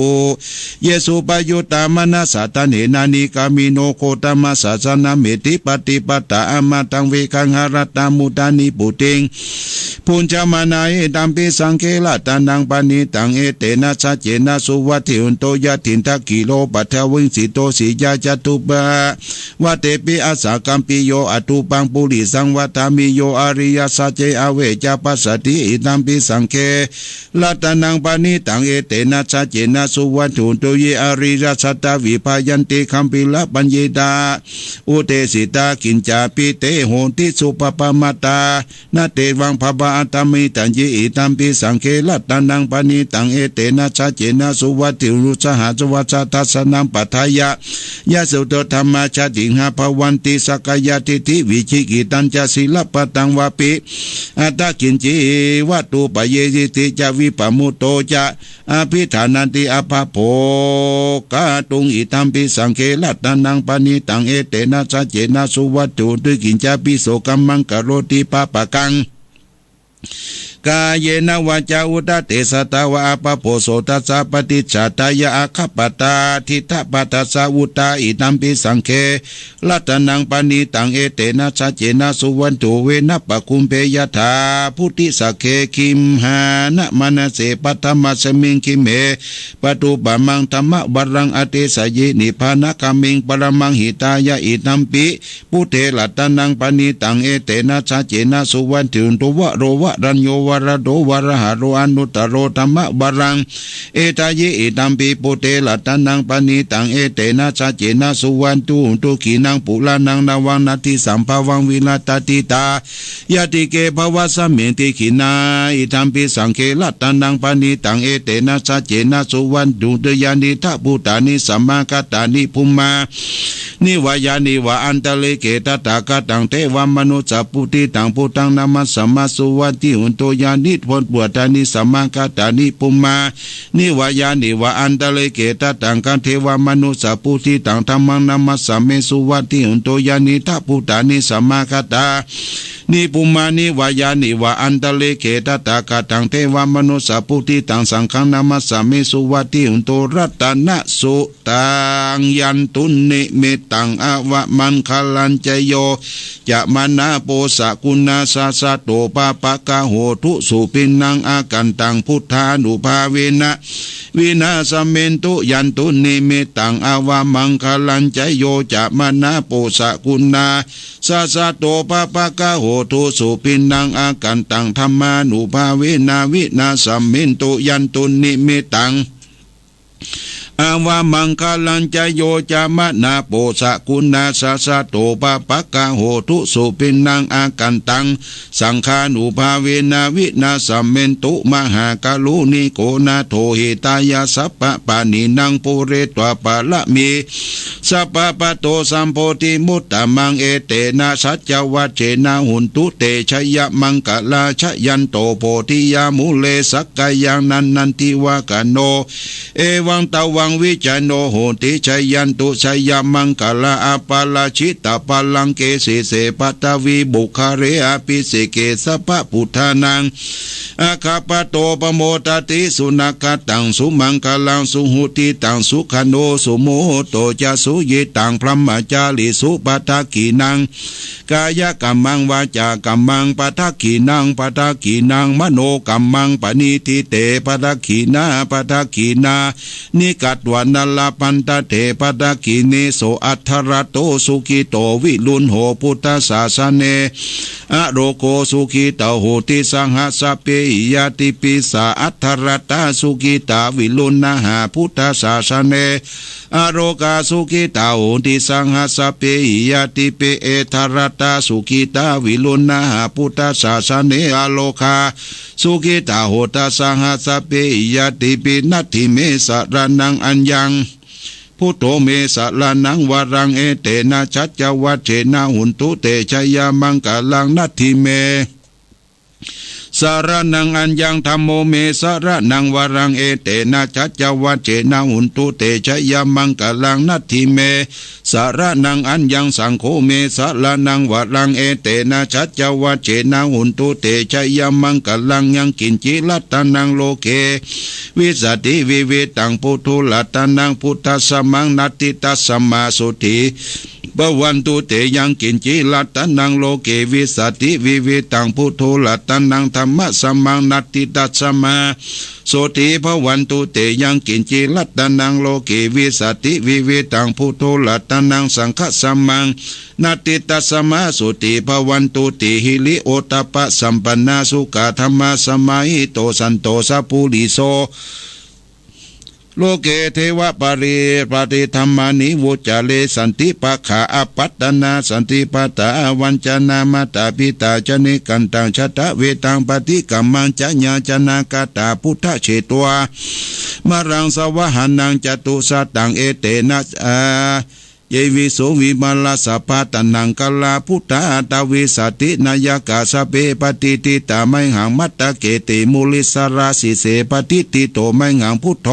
Ye suppayuttā manasā daḷhena nikkāmino gotamasāsanameti pattipattā amataṃ vigayha laddhā mudhā nibbutiṃ bhuñjamānā idampi saṅghe ratanaṃ paṇītaṃ etena saccena suvatthi hotu. Yathindakhīlo paṭhaviṃ sito siyā catubbā vātepi asakampiyo athūpaṃ purisaṃ vadāmi yo ariyasaccāya avecca passati idampi saṅghe ratanaṃ paṇītaṃ etena saccena suvatthi hotu. Ye ariyasaccā vibhāyanti gambhīrapaññitā uddesitā kiñcāpi te honti suppamattā na tevaṃ bhava atthamādiññe idampi saṅghe ratanaṃ paṇītaṃ etena saccena suvatthi hotu. Sahassaṃ vassānaṃ dassanaṃ padaṃ ya yassi taṃ dhammajjhatiṃ na bhavanti sakkāyadiṭṭhi vicikicchitañca sīlabbataṃ vāpi atthakiñci vā tu payehiṃ ca vippamutto ca abhidānāti abhabbo kātuṃ idampi saṅghe ratanaṃ paṇītaṃ etena saccena suvatthi hotu. Kiñcāpi so kammaṃ karoti pāpakaṃ kāyena vācā uda tejasā vā abhabbo so tassa paṭicchādāya aggappatto diṭṭhapadassa vuttā idampi saṅghe ratanaṃ paṇītaṃ etena saccena suvatthi hotu. Ve na pakubbhe yathā phussitagge gimhānamānase paṭhamasmiṃ gimhe tathūpamaṃ dhammavaraṃ adesayi nibbānagāmiṃ paramaṃ hitāya idampi buddhe ratanaṃ paṇītaṃ etena saccena suvatthi hotu. Varo varaññū วรโด วรหาโร อนุตตโร ธัมมวรัง เอตายิ อิทัมปิ ปุตเต รัตนัง ปะณิตัง เอเตนะ สัจเจนะ สุวัตถุ สุขีนัง ปุราณัง นวัง นัตถิสัมภวัง วิรัตติตา ยาติเก ภวะสมิง ติขินา อิทัมปิ สังเฆ รัตนัง ปะณิตัง เอเตนะ สัจเจนะ สุวัตถุ ยานิทัพพุตตานิ สมาคตานิ ภุมมา นิวะยานิวะ อันตะลิเก ตถาคตัง เทวะมนุสสะปุตถิตัง พุทธัง นะมัสสามา สุวัตถิหุนโต ยานิทัพพุตตานิ สมาคตานิ ภุมมา นิวะยานิวะ อันตะลิเก ตถาคตัง เทวะมนุสสะปุตถิตัง ธัมมัง นะมัสสามิ สุวัตถิหุนโต ยานิทัพพุตตานิ สมาคตานิ ภุมมา นิวะยานิวะ อันตะลิเก ตถาคตัง เทวะมนุสสะปุตถิตัง สังฆัง นะมัสสามิ สุวัตถิหุนโต รัตนะสุ ตัง ยันตุนนิมิตตัง อวะมังคะลัญจะ โย จะมะนะ โปสะกุณาสสะโต ปะปะกะโหตุ สุปิณณัง อากันตัง พุทธานุภาเวนะ วินาสมินตุ ยันตุนนิมิตตัง อวะมังคะลัญจะ โย จะมะนะ โปสะกุณาสสะโต ปะปะกะโหตุ สุปิณณัง อากันตัง ธัมมานุภาเวนะ วินาสมินตุ ยันตุนนิมิตตัง อวะมังคะลัญจะ โย จะมะนะ โปสะกุณาสสะโต ปะปะกะโหตุ สุปิณณัง อากันตัง สังฆานุภาเวนะ วินาสมินตุ มหากรุณิโก นาโถ หิตายะ สัพพะปาณินัง ปูเรตวะ ปะระมี สัพพะ ปะโต สัมโพธิมุตตมัง เอเตนะ สัจจวัจเจนะ โหนตุ เต ชยะมังคะลา ชะยันโต โพธิยา มูเล สักกายัง นะนันทิวะคะโน เอวัง ตวัง วิจาโน โหนติ ชยันตุ ชยะมังคะลา อะปะราจิตะ ปะลังเก สีเส ปะทะวี บุคคาเร อะภิเสเก สัพพะ ปุทธานัง อะคะปะโต ปะโมดะติ สุนะคะตัง สุมังคะลัง สุหุติตัง สุขะโน สุมุหุตโต จะ สุยิตัง พรหมจาริสุ ปะทักขิณัง กายะกัมมัง วาจากัมมัง ปะทักขิณัง ปะทักขิณัง มโนกัมมัง ปะณิทิเต ปะทักขิณา ปะทักขิณา นิกัตวานะ ละพันทะเต ปะทักขิเณ โส อัทธะระโต สุขิโต วิรุณโห พุทธสาสะเน อะโรโก สุขิตา โหติ สหะสะเปหิ ญาติปิสสา อัทธะระตา สุขิตา วิรุณหา พุทธสาสะเน อะโรกา สุขิตา โหติ สหะสะเปหิ ญาติปิ เอทะระตา สุขิตา วิรุณหา พุทธสาสะเน อะโรคา สุขิตา โหตะ สหะสะเปหิ ญาติปิ นัตถิเม สะระณัง อัญญัง พุทโธ เม สะระณัง วะรัง เอเตนะ สัจจวัจเจนะ โหนตุ เต ชยะมังคะลัง นัตถิเม สะระณัง อัญญัง ธัมโม เม สะระณัง วะรัง เอเตนะ สัจจวัจเจนะ โหนตุ เต ชยะมังคะลัง นัตถิเม สะระณัง อัญญัง สังโฆ เม สะระณัง วะรัง เอเตนะ สัจจวัจเจนะ โหนตุ เต ชยะมังคะลัง ยังกิญจิ รัตนัง โลเก วิสสติ วิวิธัง ปุถุ รัตนัง พุทธัสสะมัง นัตถิตัสสะมา โสติ ภะวันตุ เต ยังกิญจิ รัตนัง โลเก วิสสติ วิวิธัง พุทโธ รัตนัง ธัมมัสสะมัง นัตถิตัสสะมา โสติ ภะวันตุ เต ยังกิญจิ รัตนัง โลเก วิสสติ วิวิธัง พุทโธ รัตนัง สังฆัสสะมัง นัตถิตัสสะมา โสติ ภะวันตุ ติ หิริโอตตัปปะสัมปันนา สุขะธัมมะสะมาหิโต สันโต สัพพุริโส โลเก เทวะ ปะริ ปะริธัมมานิ วุจจะเร สันติปะขะ อะปัตตะนา สันติปะทา อะวัญจะนา มาตาปิตา จะ นิกันตัง ชะตะเวทัง ปะฏิกัมมัง จะ ญาจะนาคาตา พุทธะเชตวา มะรัง สะวะหะนัง จะตุสะตัง เอเตนะ อา เยวิโส วิมะละสะพา ตะนังคะลา พุทธา อะตะวิสสะติ นายะกา สะเป ปะติฏฐิตา มะหัง มัตตะเก ติ มุนิสสะระ สีเส ปะติฏฐิโต มะหัง พุทโธ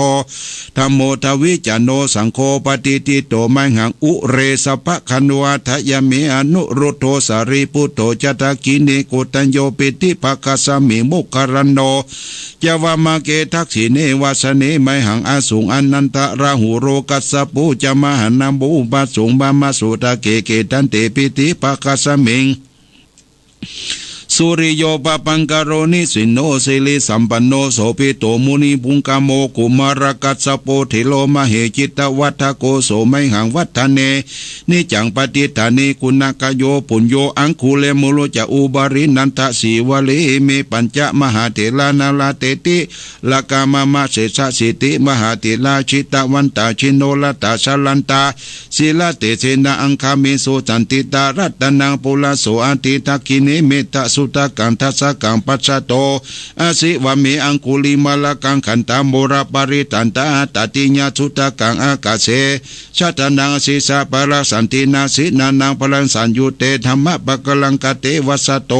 ธัมโม ทวิจโน สังโฆ ปะติฏฐิโต มะหัง อุเรสะภะคะโน อะถะยะเม อนุรุทโธ สารีปุตโธ จะ ทักขิเณ โกณฑัญโญ ปิติภะคะสะมิง โมคคัลลาโน จะ วามะเก ทักขิเณ วะสะเน มะหัง อสุง อะนันทะราหูโร กัสสะปู จะ มหานะโม อุปะสุง วามะโสตะเก เกตันเต ปิติภะคะสะมิง สุริโยปปังกโร นิสินโน สิริสัมปันโน โสภิโต มุนิปุงกโม กุมารกัสสโป ธีโร มเหสิตวัฏฏโก โสมหัง วัฏฏเน นิจจัง ปะติฏฐานิ กุณักขโย ปุญโญ อังคุลิมาโล จะ อุบาลี นันทะ สีวลี อิเม ปัญจมหาเถรา นาลาเตติ ลกา มะมะ เสสะสีติ มหาเถรา จิตวันตา จิโนรตา จรันตา สีลเตเสนะ อังคามิสุ สันติตา รัตนังปุระโส อาทิ ทักขิณี เมธะสุตะกัง ทัสสะกัง ปัสสะโต อาสิวะเม อังคุลิมาลกัง ขันตะโมรปะริตตันตะ ตติยะสุตะกัง อากาเส ชะตะนัง อาสิสะ ปะระสันตินา สินานัง ปะรัง สังยุตเต ธัมมะปะกะรังกะเต วัสสะโต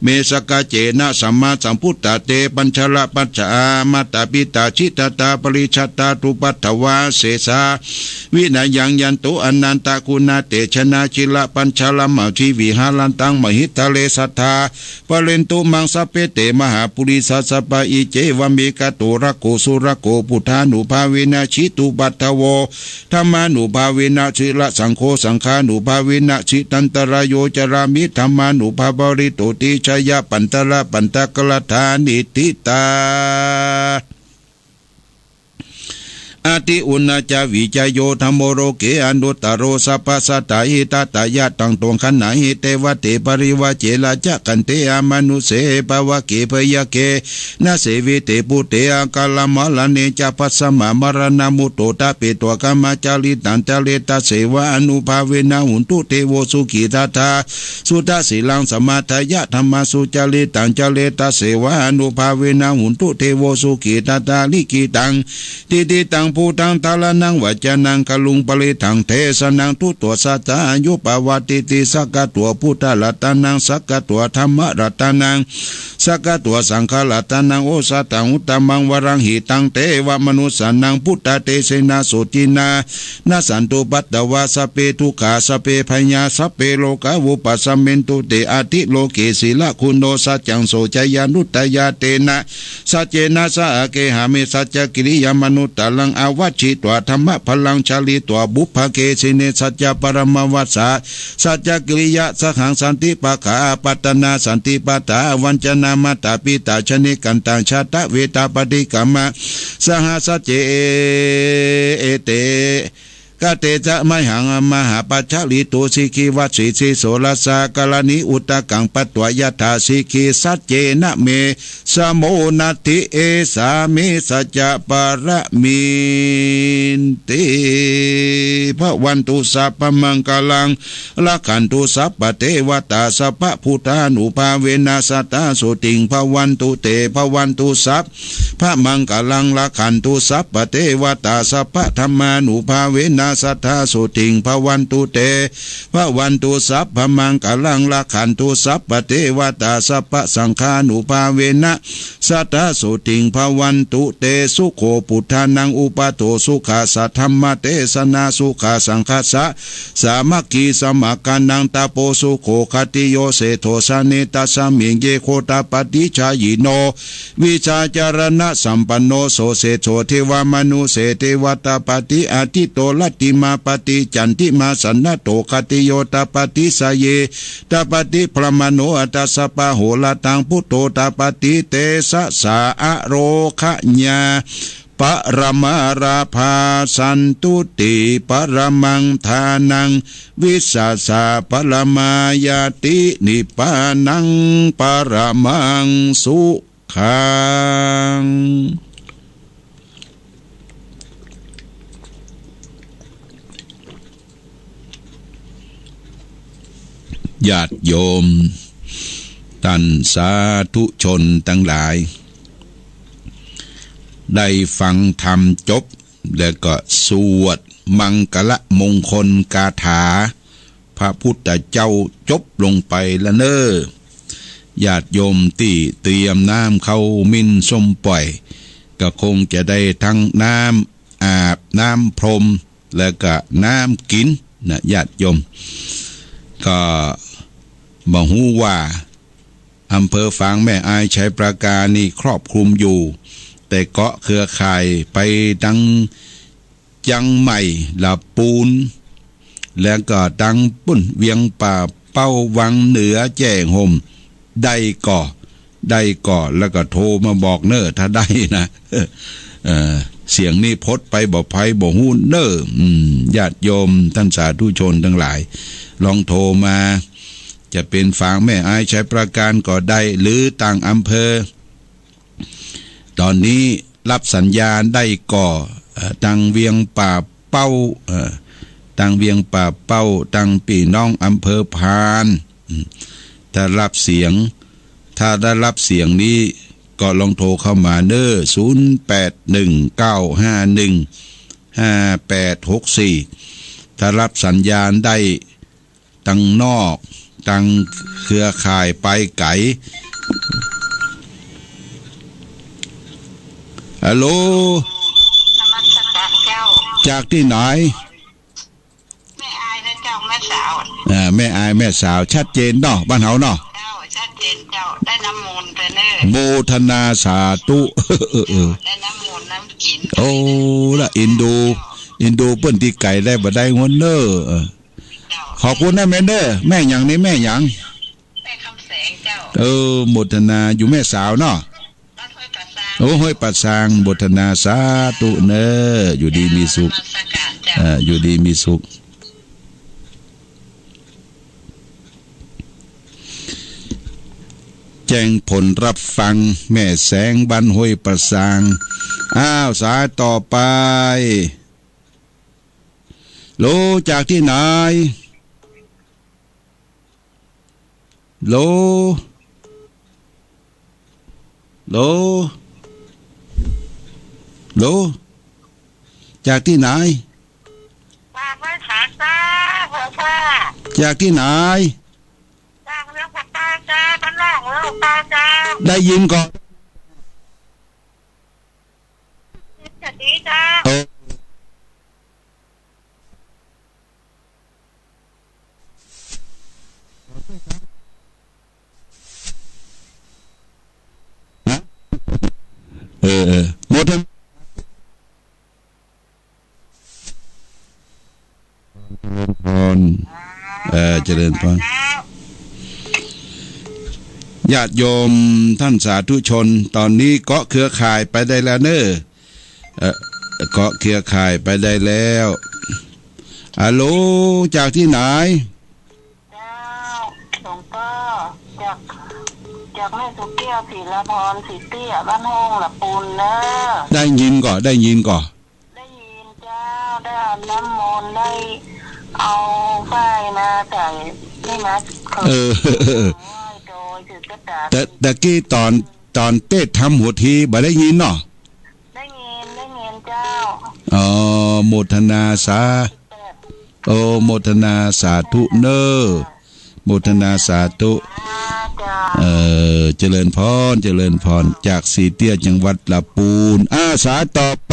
เม สักกะเจนะ สัมมาสัมพุทธา เต ปัญจะละปัจจา มาตาปิตา จิตตา ปริจฉตา ทุปัฏฐวา เสสา วินะยัง ยันตุ อนันตะกุณาเตชะนะ จิระปัญจะละมะ วิหารันตัง มหิทะเล สัตถา ปะเรนตุ มัง สัพเพ เต มหาปุริสา สัพพะ อิเจวะเม กะโต ระโก สุรโก พุทธานุภาเวนะ จิตุปัฏฐโว ธัมมานุภาเวนะ จิระสังโฆ สังฆานุภาเวนะ จิตันตะราโย จารามิ ธัมมานุภาเวนะ ปะริโตติ ชยะปันตะระปันตะกะระถานิฏฐิตา อติอุณาจา วิจโย ธัมโม โลเก อนุตตะโร สัพพะสัตถา หิตะตะยะ ตัง โต ขันหาหิ เต วะเต ปะริวา เจระ จะ ขันเต อมนุสเส ปะวะเก พยะเก นะ เสวิเต ปุเต อะกาละมะระเณ จะ ภัสสะมะ มะระณะมุตโต ตะเป โต ฆะมะ จาริตัง จาเรตะ เสวะ อนุภาเวนะ หุนตุ เทโว สุขี ตถา สุตะ สีลัง สะมะทายะ ธัมมา สุจาริตัง จาเรตะ เสวะ อนุภาเวนะ หุนตุ เทโว สุขี ตถา ลิขิตัง ทิฏฐิตัง พุทธัง ธาระณัง วัจจะนัง กะรุง ปะริตถัง เทสะนัง ทุตโต สัจจะายุ ปะวัตติติ สักกะโต พุทธะรัตะนัง สักกะโต ธัมมะรัตะนัง สักกะโต สังฆะรัตะนัง โอสะถัง อุตตะมัง วะรัง หิตัง เตวะมะนุสสานัง พุทธะเตเสนะ โสตินะ นะสันตุ ปัตตะวา สัพเพ ทุกขา สัพเพ ภะยา สัพเพ โรคา วุปัสสะเมนตุ เต อะทิ โลเก สีละคุณโน สัจจัง โส จะยานุตตะยา เตนะ สัจเจนะ สะอะเกหะเม สัจจะกิริยะมะนุตตะรัง อะวัชชิตวา ธัมมะพะลัง ชะลิตวา บุพพะเกสิเน สัจจะปะระมะวัสสา สัจจะกิริยะสะหัง สันติปะขะอาปัตตะนา สันติปะถาอาวัญจนะ มาตาปิตาชะนิกันตัง ชาตะเวทาปะฏิกะมะ สะหะ สัจเจ เอเต กะเตจะ มะหัง มหาปัจฉะริตุ สิกขีวัสสี สีโสรสากะระณี อุตตะกัง ปัตตวา ยะถา สิกขี สัจเจนะ เม สะโม นัตถิ เอสา เม สัจจะปะระมินติ ภะวันตุ สัพพะมังคะลัง รักขันตุ สัพพะเทวะตา สัพพะพุทธานุภาเวนะ สะทา โสติง ภะวันตุ เต ภะวันตุ สัพพะมังคะลัง รักขันตุ สัพพะเทวะตา สัพพะธัมมานุภาเวนะ สะทา โสติง ภะวันตุ เต ภะวันตุ สัพพะมังคะลัง รักขันตุ สัพพะเทวะตา สัพพะสังฆานุภาเวนะ สะทา โสติง ภะวันตุ เต สุโข ปุทธานัง อุปัฏโฐ สุขัสสะ ธัมมะเตสะนา สุขัสสังคัสสะ สามัคคี สมะกานัง ตะโป สุโข ขัตติโย เศรษฐโส สะเน ตัสสะมิง เย โคตะปะติ ชายิโน วิชาจารณะสัมปันโน โส เศรษฐโส เทวะมะนุสเส เทวะตะปะติ อะทิตโต รัตติมาปะติ จันติมา สันนะโต ขัตติโย ตะปะติ สะเย ตะปะติ พรหมโน อัตถะสะปะโหระตัง พุทโธ ตะปะติ เตสะสา อะโรคะญา ปะระมาราภา สันตุติ ปะระมัง ทานัง วิสสะสะ ปะระมายาติ นิพพานัง ปะระมัง สุขัง ญาติโยม ต้านสาธุชนตังหลาย ได้ฟังธรรมจบ แล้วก็สวดมังคละมงคลคาถาพระพุทธเจ้าจบลงไปละเน่อ ญาติโยมตี้เตรียมน้ำเข้ามินส้มป่อย ก็คงจะได้ทั้งน้ำอาบ น้ำพรม แล้วก็น้ำกิ๋นนะ ญาติโยม ก็บ่ฮู้ว่า อำเภอฝางแม่อาย ชัยปราการนี่ครอบคลุมอยู่ แต่เกาะเครือข่ายไปตังเจียงใหม่ ละปูน แล้วก็ตังปุ้นเวียงป่าเป้า วังเหนือ แจ้ห่ม ได้ก่อ ได้ก่อ แล้วก็โทรมาบอกเน่อ ถ้าได้นะ เออ เสียงนี้พดไปบ่ใผบ่ฮู้เน่อ อืม ญาติโยมท่านสาธุชนตังหลาย ลองโทรมา จะเป๋นฝางแม่อายชัยปราการก็ได้ หรือต่างอำเภอ ต๋อนนี้ฮับสัญญาณได้ก่อ เอ่อ ตังเวียงป่าเป้า เอ่อ ตังเวียงป่าเป้า ตังปี้น้องอำเภอพาน อืม ถ้าฮับเสียง ถ้าได้ฮับเสียงนี้ก็ลองโทรเข้ามาเน่อ ศูนย์แปดหนึ่งเก้าห้าหนึ่งห้าแปดหกสี่ ถ้าฮับสัญญาณได้ ตังนอก ตังเครือข่ายไปไก๋ ฮัลโหล นมัสการเจ้า จากตี้ไหน แม่อายนะเจ้า แม่สาว อ่า แม่อาย แม่สาว ชัดเจนเนาะ บ้านเฮาเนาะ เจ้า ชัดเจนเจ้า ได้น้ำมนต์ไปเน่อ โมทนาสาธุ เออ เออ ได้น้ำมนต์น้ำกิ๋น โอ้ ละอินดู อินดูเปิ้นตี้ไก๋ได้บ่ได้งวนเน่อ เออ เจ้า ขอบคุณนะแม่เน่อ แม่หยังนี่ แม่หยัง แม่คำแสงเจ้า เออ โมทนา อยู่แม่สาวเนาะ บ้านห้วยป่าซาง โอ้ ห้วยป่าซาง โมทนาสาธุเน่อ อยู่ดีมีสุข นมัสการเจ้า เอ่อ อยู่ดีมีสุข แจ้งผลฮับฟัง แม่แสง บ้านห้วยป่าซาง อ้าว สายต่อไป ฮัลโหล จากตี้ไหน ฮัลโหล ฮัลโหล ฮัลโหล จากตี้ไหน ปากไว้ถามจ้า พ่อจ้า จากตี้ไหน จากเมืองปากใต้จ้า บ้านนอกเมืองปากใต้จ้า ได้ยินก่อ สวัสดีจ้า เออ เออ เออ โมทนา เจริญพร เอ่อ เจริญพร ญาติโยมท่านสาธุชน ต๋อนนี้เกาะเครือข่ายไปได้แล้วเน่อ เอ่อ เกาะเครือข่ายไปได้แล้ว ฮัลโหล จากตี้ไหน เจ้า หลวงป้อ จาก จากแม่สุแก้ว ศิลาพร ศรีเตี้ย บ้านห้องละปูนเน่อ ได้ยินก่อ ได้ยินก่อ ได้ยินเจ้า ได้อาบน้ำมนต์ ได้เอาฝ้ายมาใส่ นี่นะ เออ ไหว้โดยสืบชะตา แต่ ตะกี้ต๋อน ต๋อนเตสน์ธรรมหัวทีบ่ได้ยินเนาะ ได้ยิน ได้ยินเจ้า อ๋อ โมทนาสา โอ โมทนาสาธุเน่อ โมทนาสาธุ เจ้า เอ่อ เจริญพร เจริญพร จากศรีเตี้ย จังหวัดละปูน อ่า สายต่อไป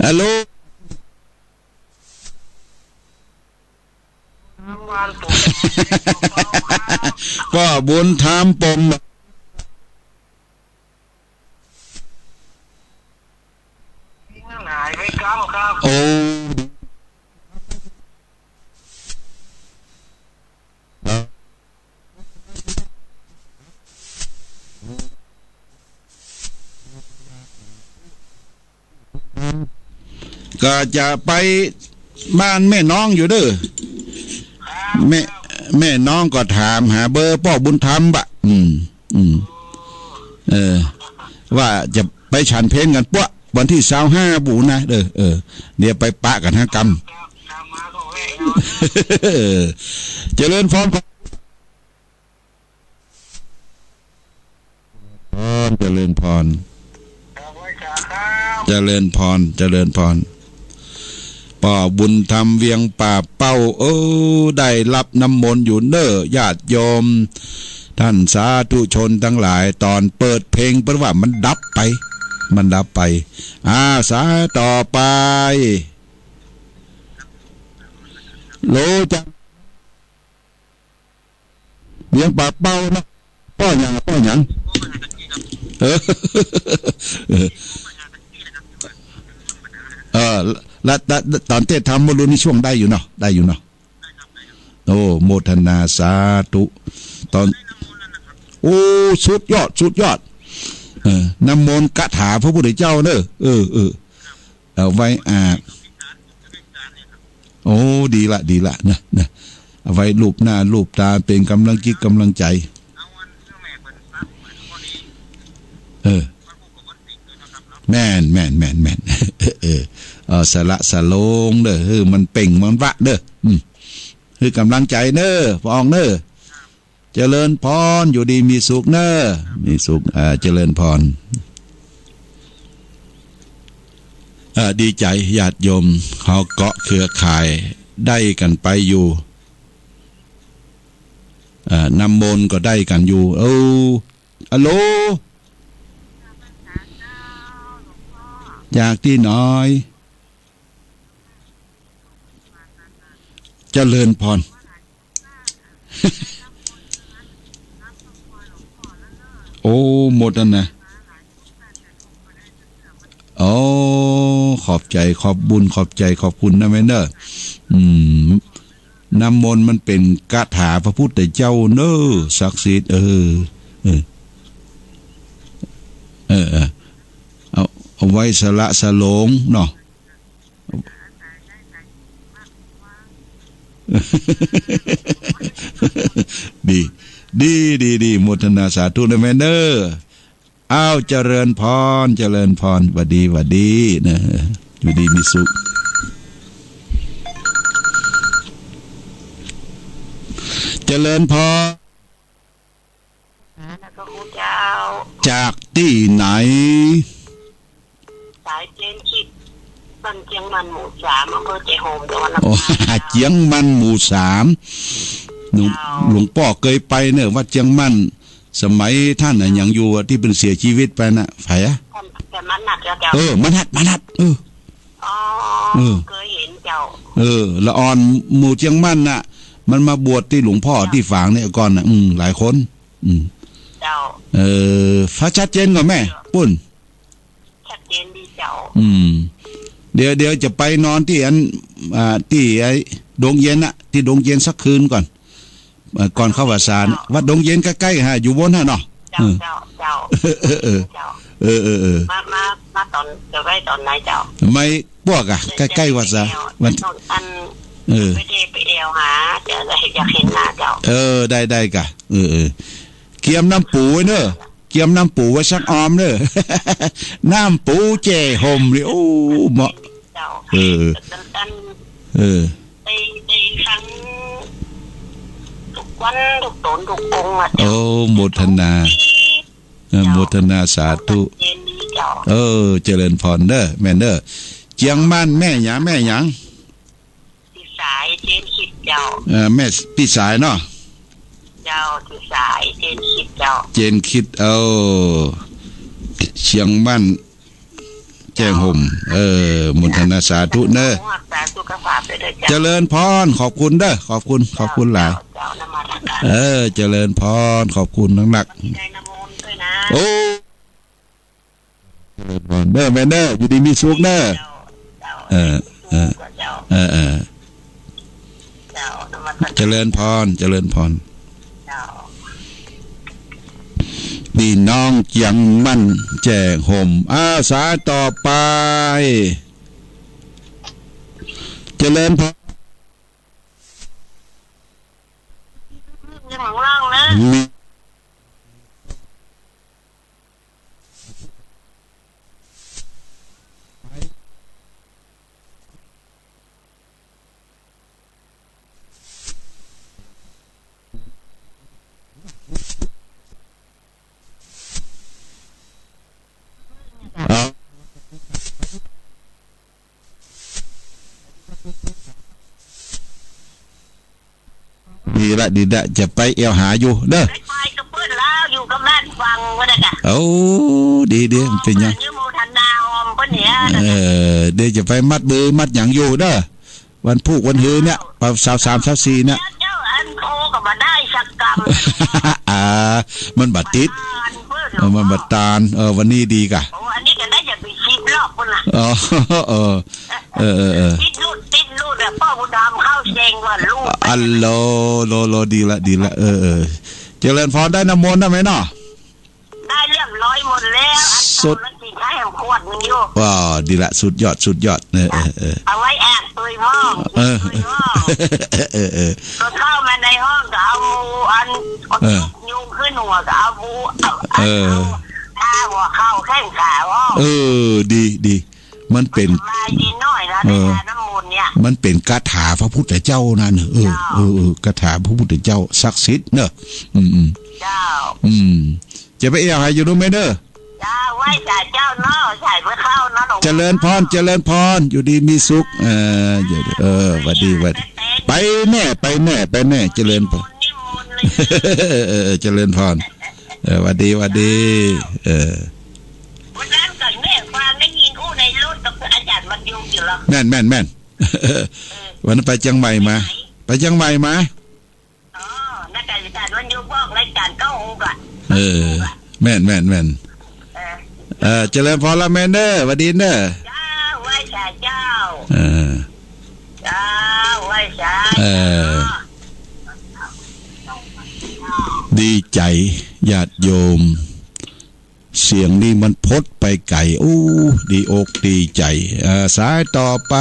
ฮัลโหล ป้อบุญธรรม ปม โอ้ ก็จะไปบ้านแม่น้องอยู่เด้อ แม่ แม่น้องก็ถามหาเบอร์ป้อบุญธรรมบ่ะ อืม อืม เออ ว่าจะไปฉันเพลกั๋นปั๊ว วันตี้ซาวห้าปู้นนะ เออ เออ เดี๋ยวไปปะกั๋นหากำ เจริญพร พร เจริญพร เจริญพร เจริญพร ป้อบุญธรรมเวียงป่าเป้า เออ ได้ฮับน้ำมนต์อยู่เน่อ ญาติโยม ท่านสาธุชนตังหลาย ต๋อนเปิดเพลงเปิ้นว่ามันดับไป มันดับไป อ่า สายต่อไป โลจัก เวียงป่าเป้าเนาะ ป้อหยัง ป้อหยัง เออ เออ ละ ละ ตอนเตสน์ธรรมวรุณนี่ช่วงได้อยู่เนาะ ได้อยู่เนาะ โอ้ โมทนาสาธุ ตอน โอ้ สุดยอด สุดยอด เออ น้ำมนต์คาถาพระพุทธเจ้าเนอะ เออ เออ เอาไว้ อ่า โอ้ ดีละ ดีละ นะ นะ เอาไว้ลูบหน้าลูบต๋า เป๋นก๋ำลังจิตก๋ำลังใจ๋ เออ แม่น แม่น แม่น แม่น เออ เออ สละสลงเด้อ เออ มันเปล่งมันวาบเด้อ อืม หื้อก๋ำลังใจ๋เน้อ ป้ออ่องเน้อ เจริญพร อยู่ดีมีสุขเน้อ มีสุข อ่า เจริญพร เอ่อ ดีใจ๋ ญาติโยม เฮาเกาะเครือข่ายได้กั๋นไปอยู่ เอ่อ น้ำมนต์ก็ได้กั๋นอยู่ เออ ฮัลโหล จากตี้ไหน เจริญพร โอ้ โมทนา โอ้ ขอบใจ๋ ขอบบุญ ขอบใจ๋ ขอบคุณนะแม่เน้อ อืม น้ำมนต์มันเป๋นคาถาพระพุทธเจ้าเน้อ ศักดิ์สิทธิ์ เออ เออ เออ เออ เอา เอาไว้สละสลงเนาะ ดี ดี ดี ดี โมทนาสาธุนะแม่เน้อ อ้าว เจริญพร เจริญพร หวัดดี หวัดดี นะ อยู่ดีมีสุข เจริญพร แล้วก็ครูเจ้า จากตี้ไหน สายเจนคิด บ้านเจียงมันหมู่สาม อำเภอแจ้ห่ม จังหวัดลำปาง โอ้ เจียงมันหมู่สาม หลวง เจ้า หลวงป้อเกยไปเน้อ วัดเจียงมัน สมัยต้านอะหยังอยู่อะ ตี้เปิ้นเสียจีวิตไปน่ะ ใผอะ ต้าน ต้านมนัสเจ้า เออ มนัส มนัส เออ อ๋อ เออ เกยหันเจ้า เออ ละอ่อนหมู่เจียงมันน่ะ มันมาบวชตี้หลวงป้อ เจ้า ตี้ฝางเนี่ยก่อนน่ะ อืม หลายคน อืม เจ้า เออ ฟ้าชัดเจนก่อแม่ เจ้า ปุ้น ชัดเจนดีเจ้า อืม เดี๋ยว เดี๋ยวจะไปนอนตี้อัน อ่า ตี้ไอ้ดงเย็นน่ะ ตี้ดงเย็นสักคืนก่อน เอ่อ ก่อนเข้าพรรษาน่ะ เจ้า วัดดงเย็นใก้ๆ ฮะ อยู่บนฮะเนาะ เจ้า เออ เจ้า เจ้า เออ เออ เจ้า เออ เออ เออ มา มา มาต๋อน จะไปต๋อนไหนเจ้า ไม่ปวกอะ ใก้ๆ พรรษา วัน ต๋อนอัน เออ ไปเดไปแอ่วหา จะได้อยากหันหน้าเจ้า เออ ได้ ได้ก่ะ เออ เออ เกียมน้ำปูไว้เน้อ เกียมน้ำปูไว้สักออมเน้อ น้ำปูแจ้ห่มเลย โอ้ เหมาะ เจ้า เออ อัน เออ ได้ ได้ฟังทุกวัน ทุกต๋น ทุกองค์อะเจ้า โอ้ โมทนา เออ เจ้า โมทนาสาธุ เจ้า เออ เจริญพรเน้อ แม่เน้อ เจียงมัน แม่หยัง แม่หยัง ปี้สาย เจนคิดเจ้า เออ แม่ปี้สายเนาะ เจ้า ปี้สาย เจนคิดเจ้า เจนคิด เออ เจียงมัน แจ้ห่ม เออ โมทนาสาธุเน้อ รักษาสุขภาพด้วยเจ้า เจริญพร ขอบคุณเน้อ ขอบคุณ ขอบคุณหลาย เจ้า นมัสการ เออ เจริญพร ขอบคุณนักๆ ได้น้ำมนต์ด้วยนะ โอ้ เจริญพรเน้อแม่เน้อ อยู่ดีมีสุขเน้อ เจ้า เออ เออ เจ้า เออ เออ เจ้า นมัสการ เจริญพร เจริญพร เจ้า ปี้น้องเจียงมัน แจ้ห่ม อาสาต่อไป เจริญพร อยู่ข้างล่างนะ ดีละ ดีละ จะไปแอ่วหาอยู่เน้อ ไป ไปกับเปิ้นแล้ว อยู่กับบ้านฟังก็ได้จ้ะ โอ้ ดี ดี เปิ้นเป๋นหยัง อนุโมทนาฮอมเปิ้นเนี่ย เออ เดี๋ยวจะไปมัดมือมัดหยังอยู่เน้อ วันพูกวันฮือเนี่ย เจ้า วันซาวสาม ซาวสี่เนี่ย เจ้า อันโทรก็บ่ได้สักกำ อ่า มัน ติด อ่านเปิ้น เออ มันบ่ตาน เออ วันนี้ดีก่ะ โอ้ อันนี้ก็ได้อย่าไปสิบรอบปุ้นนะ อ๋อ เออ เออ เออ เออ ติดหลุด ติดหลุดอะ ป้อบุญธรรมเข้าแจ้งว่าลูก อัลโหล โหล โหล ดีละ ดีละ เออ เออ เจริญพร ได้น้ำมนต์แล้วไหมเนาะ ได้เรียบร้อยหมดแล้ว อัน สุด เก่านั้นสิใช้แหมขวดหนึ่งอยู่ ว้าว ดีละ สุดยอด สุดยอด เออ เออ เออ เอาไว้แอบตวยหม้อ เออ ตวยหม้อ เออ เออ เออ ก็เข้ามาในห้องก็เอาหมูอัน เออ ยุงขึ้นหัวก็เอาหมู เอา เออ เอาผ้าหัวเข่าแข้งขาออก เออ ดี ดี มันเป๋น สบายดีหน่อยนะ เออ ได้ทาน้ำมนต์เนี่ย มันเป๋นคาถาพระพุทธเจ้านั่น เออ เจ้า เออ เออ คาถาพระพุทธเจ้าศักดิ์สิทธิ์เนอะ อืม อืม เจ้า อืม จะไปเอี่ยวหาอยู่ดูไหมเด้อ เจ้า ไหว้สาเจ้าเนาะ สายเมื่อเข้าเนาะหลวงพ่อ เจริญพร เจริญพร อยู่ดีมีสุข เออ เดี๋ยว เออ หวัดดี หวัดดี ไปแน่ ไปแน่ ไปแน่ เจริญพร นิมนต์เลย เออ เออ เออ เจริญพร เออ หวัดดี หวัดดี เออ วันนั้นก่อนแม่ฟังได้ยินอู้ในรถกับอาจารย์บรรยุงอยู่เหรอ แม่น แม่น แม่น เออ วันนั้นไปเจียงใหม่มา ไปเจียงใหม่มา อ๋อ น่าจะอาจารย์บรรยุงบอกรายการเก้าโมงก่อน เออ แม่น แม่น แม่น เออ เออ เจริญพรละแม่เด้อ หวัดดีเด้อ เจ้า ไหว้สาเจ้า เออ เจ้า ไหว้สา เออ ดีใจ๋ ญาติโยม เสียงนี่มันพดไปไก๋ อู้ ดีอกดีใจ๋ อ่า สายต่อไป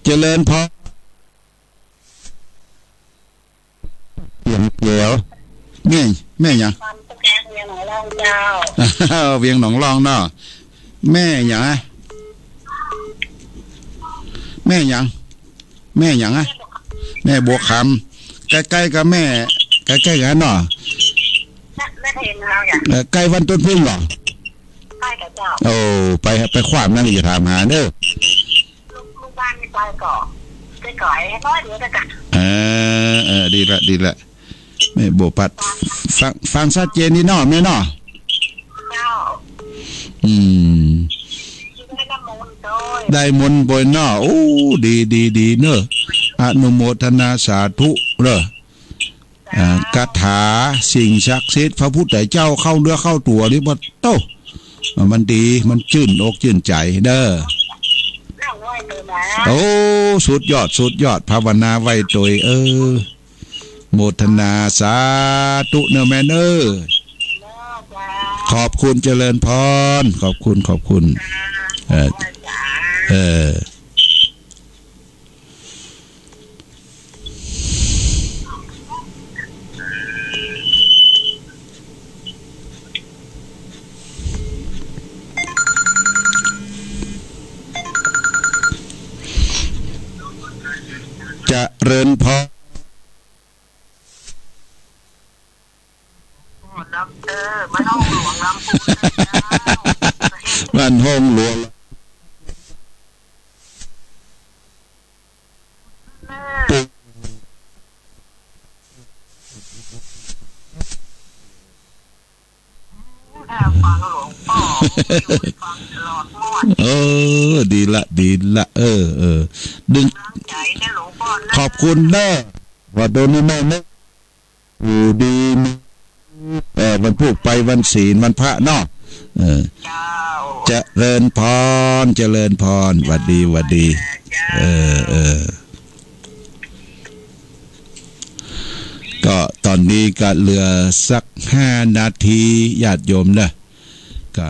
เจริญพร เสียงแจ๋ว แม่ แม่หยัง เวียงหนองล่องเจ้า เวียงหนองล่องเนาะ แม่หยังอะ แม่หยัง แม่หยังอะ แม่บัวคำ ใก้ๆ กับแม่ ใก้ๆ กั๋นเนาะ แม่ แม่เพ็ญเฮาอะ เออ ใก้วัดต้นผึ้งเหรอ ใก้ก่อเจ้า โอ้ ไป ไปขว้างนั่นจะถามหาเด้อ ลูก ลูกบ้านนี่ไปก่อ ไปก่อไอ้น้อยเดียวกัน เออ เออ ดีละ ดีละ แม่บัวพัด ฟัง ฟังชัดเจนดีเนาะ แม่เนาะ เจ้า อืม ได้น้ำมนต์ด้วย ได้มนต์บ่อยเนาะ โอ้ ดี ดี ดีเนอะ อนุโมทนาสาธุเนอะ อ่า คาถาสิ่งศักดิ์สิทธิ์พระพุทธเจ้าเข้าเนื้อเข้าตั๋วนี่บ่โต้ มันดี มันจื้นอกจื้นใจ๋เด้อ โอ้ สุดยอด สุดยอด ภาวนาไว้โตย เออ โมทนาสาธุเนอะแม่เนอะ ขอบคุณเจริญพร ขอบคุณ ขอบคุณ เออ เออ เจริญพร ด็อกเตอร์ บ้านห้องหลวงลำพูนเจ้า บ้านห้องหลวง ฟังหลวงป้อ ฟังตลอดงวด เออ ดีละ ดีละ เออ เออ ดึง กำลังใจ๋นะหลวงป้อนะ ขอบคุณเนอะ ว่าโดนแม่เนอะ อยู่ดีมี เอ่อ วันพูกไปวันศีลวันพระเนาะ เออ เจ้า เจริญพร เจริญพร หวัดดี หวัดดี เจ้า เออ เออ ก็ต๋อนนี้ก็เหลือสักห้านาที ญาติโยมเนอะ ก็